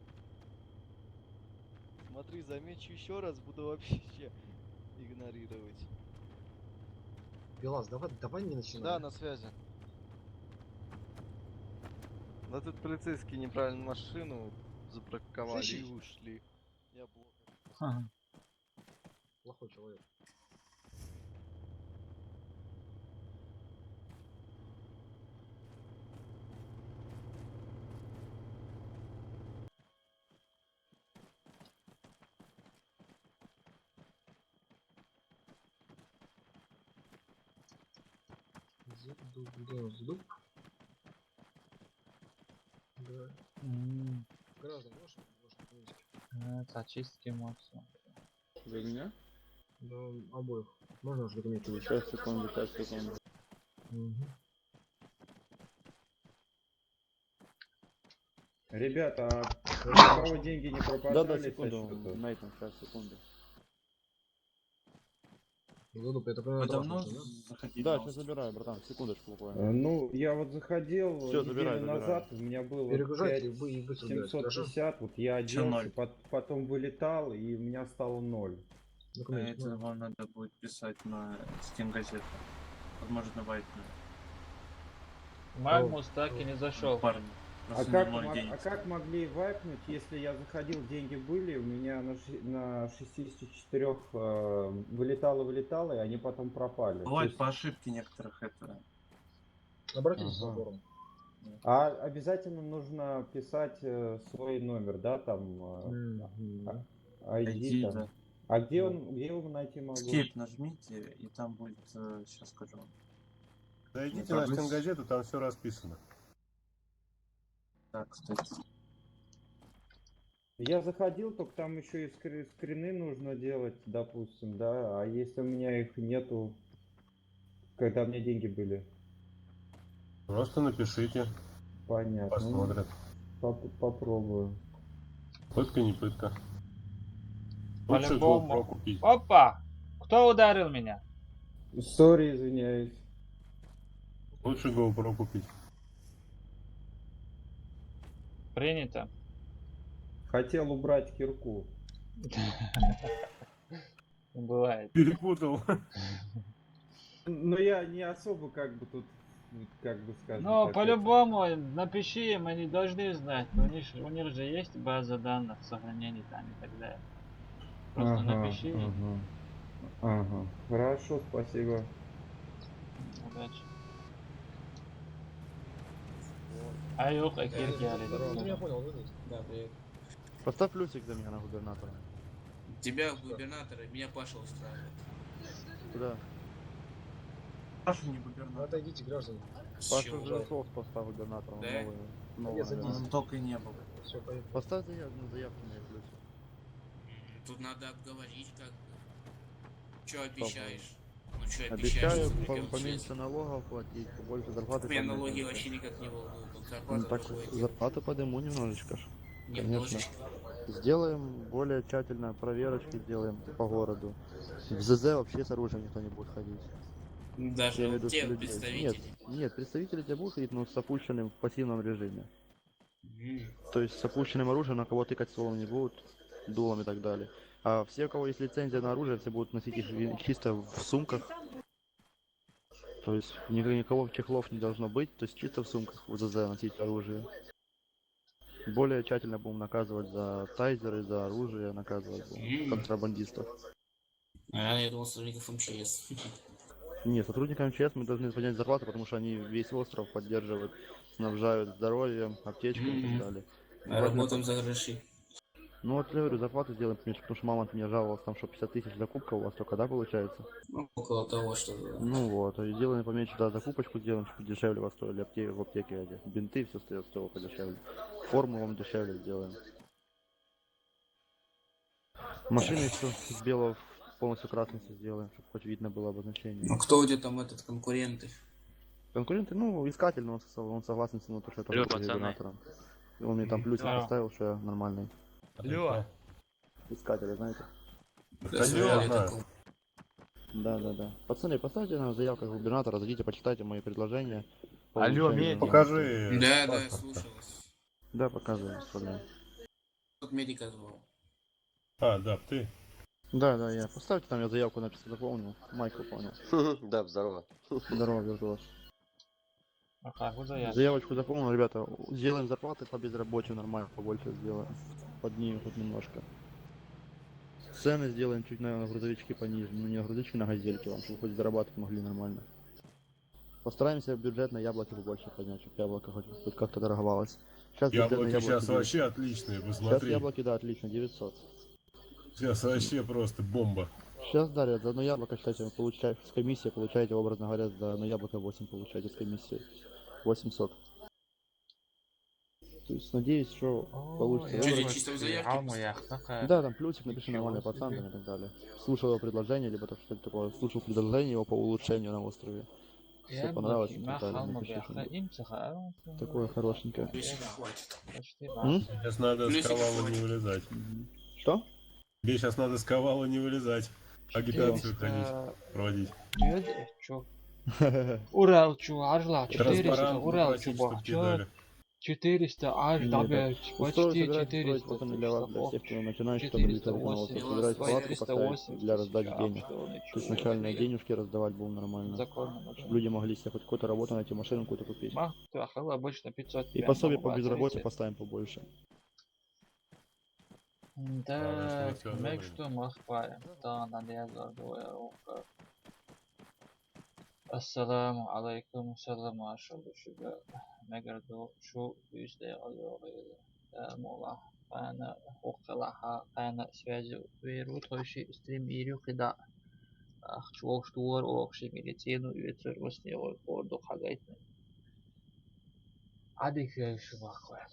Смотри, замечу еще раз, буду вообще игнорировать. Белаз, давай, давай не начинай. Да, на связи. Да тут полицейские неправильно машину запарковали и Слышишь? Ушли. Я блок. Ага. Плохой человек. Зуб, дуб, дуб, зуб. Да. М, Граждане, можешь, можешь, минуточку? э, зачистки можно. За меня? Да, обоих. Можно уже документы выйти? Сейчас, секунду, сейчас, секунду. Мгм. Ребята, а у кого деньги не пропадали Да, да, со секунду, счета? Нейтан, сейчас, секунду. Зуб, я так понимаю, Вы это ваш давно машина, да? заходили? Да, сейчас забираю, братан, секундочку буквально. Э, Ну, я вот заходил Всё, неделю забирай, забирай. назад, у меня было Перегружайте, вы и быстро, блядь, хорошо? семьсот пятьдесят, вот я Чё ноль? оделся, пот- потом вылетал, и у меня стало ноль. А Документы. это вам надо будет писать на Steam газету. Возможно, вайпнуть. Магнус так и не зашел. Парни. А как, мог- а как могли вайпнуть, если я заходил, деньги были, у меня на, ши- на шестидесяти четырёх э, вылетало, вылетало, и они потом пропали. То Бывает есть- по ошибке некоторых это. Обратитесь Ага. за сбором. А обязательно нужно писать э, свой номер, да, там э, М, м, да. I D, I D, там. да. А где он, где его найти могу? Escape нажмите, и там будет, сейчас скажу. Зайдите Ну, на как Steam газету, там все расписано. Так, кстати. Я заходил, только там еще и скри- скрины нужно делать, допустим, да, а если у меня их нету, когда мне деньги были? Просто напишите, Понятно. посмотрят. Поп- попробую. Пытка не пытка. Лучше По-любому. GoPro купить. Опа! Кто ударил меня? Сори, извиняюсь. Лучше GoPro купить. Принято. Хотел убрать кирку. Бывает. Перепутал. Но я не особо как бы тут, как бы скажем Ну, так, по-любому, напиши им, они должны знать. У них, у них же есть база данных, сохранений там и так далее. Просто Ага, напиши. ага. Ага. Хорошо, спасибо. Удачи. А юк, Акир Здорово. Гиалин. Ну, я понял, выглядит. Да, привет. Поставь плюсик за меня на губернатора. Тебя губернатора, меня Паша устраивает. Куда? Паша не Ну, губернатор. Отойдите, граждане. С Паша чего? Жирков поставь губернатором. Да? Новый, новый Я за номер. десять. Он только и не был. Все, поехали. Поставь заявку на заявку на плюсик. М, Тут надо обговорить как бы. Че обещаешь? Ну что Обещаю обещаешь? по- поменьше налогов платить, побольше зарплаты. Меня поднять налоги надо. Вообще никак не волнуют. Вот Ну зарплата так другой. Зарплату подниму немножечко ж. Конечно. Немножечко. Сделаем более тщательно, проверочки сделаем по городу. В З З вообще с оружием никто не будет ходить. Даже Я имею в вот виду, те что людей. представители. Нет, нет, представители те будут ходить, но с опущенным, в пассивном режиме. Мгм. То есть с опущенным оружием на кого тыкать стволом не будут, дулом и так далее. А все, у кого есть лицензия на оружие, все будут носить их ви- чисто в сумках. То есть ни- никого чехлов не должно быть, то есть чисто в сумках в ЗЗ носить оружие. Более тщательно будем наказывать за тайзеры, за оружие, наказывать будем контрабандистов. А я думал, сотрудников МЧС. Не, сотрудникам МЧС мы должны поднять зарплату, потому что они весь остров поддерживают, снабжают здоровьем, аптечками и так далее. Работаем за гроши. Ну вот, я говорю, зарплату сделаем поменьше, потому что мама от меня жаловалась, там, что пятьдесят тысяч закупка у вас только, да, получается? Ну, около того, что... Ну вот, и сделаем поменьше, да, закупочку сделаем, чтобы дешевле у вас стоили аптеки, в аптеке эти. Бинты, все стоят, стоило подешевле. Форму вам дешевле сделаем. Машины все с белого в полностью красный все сделаем, чтобы хоть видно было обозначение. Ну, кто у тебя там этот конкуренты? Конкуренты, ну, искатель, но он, со- он согласен со мной, то, что я тоже Алло, буду пацаны. губернатором. И он мне там плюсик Здорово. поставил, что я нормальный. Алло. Искатели, знаете? Да, своя Алло, я да. такого. Да, да, да. Пацаны, поставьте на заявку в губернатора, зайдите, почитайте мои предложения. по Алло, улучшению Митя. на- Покажи. Да, да, я паспорт. Слушал вас. Да, показываю, вставляю. Тут медика звал. А, да, ты. Да, да, я. Поставьте там, я заявку написал, заполнил. Майкл понял. Да, здорово. Здорово, виртуоз. А как, уже я. Заявочку заполнил, ребята. Сделаем зарплаты по безработице нормально, побольше сделаем. Поднимем хоть немножко. Цены сделаем чуть, наверное, на грузовички пониже. Ну, не на грузовички, на газельки вам, чтобы хоть зарабатывать могли нормально. Постараемся бюджет на яблоки побольше поднять, чтобы яблоко хоть, хоть как-то торговалось. Сейчас бюджет на Яблоки яблоки сейчас дают. вообще отличные, Сейчас посмотри. Яблоки, да, отлично, девятьсот. Сейчас вообще просто бомба. Сейчас, Дарья, за одно яблоко, считайте, вы получаете, с комиссией получаете, образно говоря, за одно яблоко восемь получаете с комиссией. Восемьсот. То есть, надеюсь, что получится Подожди, выбрать. чисто в заявке Алма пос- я, какая? Да, там плюсик напиши, Ничего нормальный себе. Пацан, и так далее. Слушал его предложение, либо то, что такое. Слушал предложение его по улучшению на острове. Все понравилось, и так далее, Алма напиши я, что-нибудь. Имца, а? Такое хорошенькое. Плюсика хватит. Почти М? Сейчас надо с Плюсик Кавала хватит. не вылезать. Что? Здесь сейчас надо с Кавала не вылезать. Агитацию ходить, проводить. Чё? Урал, чё, ажла, четыреста, Транспарант Урал, попросить, чё, чтоб тебе дали. Четыреста, аж, Не, да, так. блядь, Условия почти собираюсь четыреста. строить, пацаны, для вас, для всех, кто начинающий, кто Четыреста, любитель канала. Собираюсь палатку поставить для раздачи денег. То есть начальные денежки раздавать будем нормально. Законно. Чтобы люди могли себе хоть какую-то работу найти, машину какую-то купить. Мах, ты ахал обычно пятьсот. И пособие по безработице поставим побольше. Главное, что Так, всё мэг выбрали. Что махпая. Да, надо я задумаю. Ассаламу алейкум, салам ашалу шуга. Мегарду шу юсте алёгы. Мола. Ана хукалаха, ана связи веру, тойши стрим ирю кида. Ах, чуок штуор, ох, ши медицину, ветрер, восне, ой, хорду хагайтны. Адик я ещё махпая.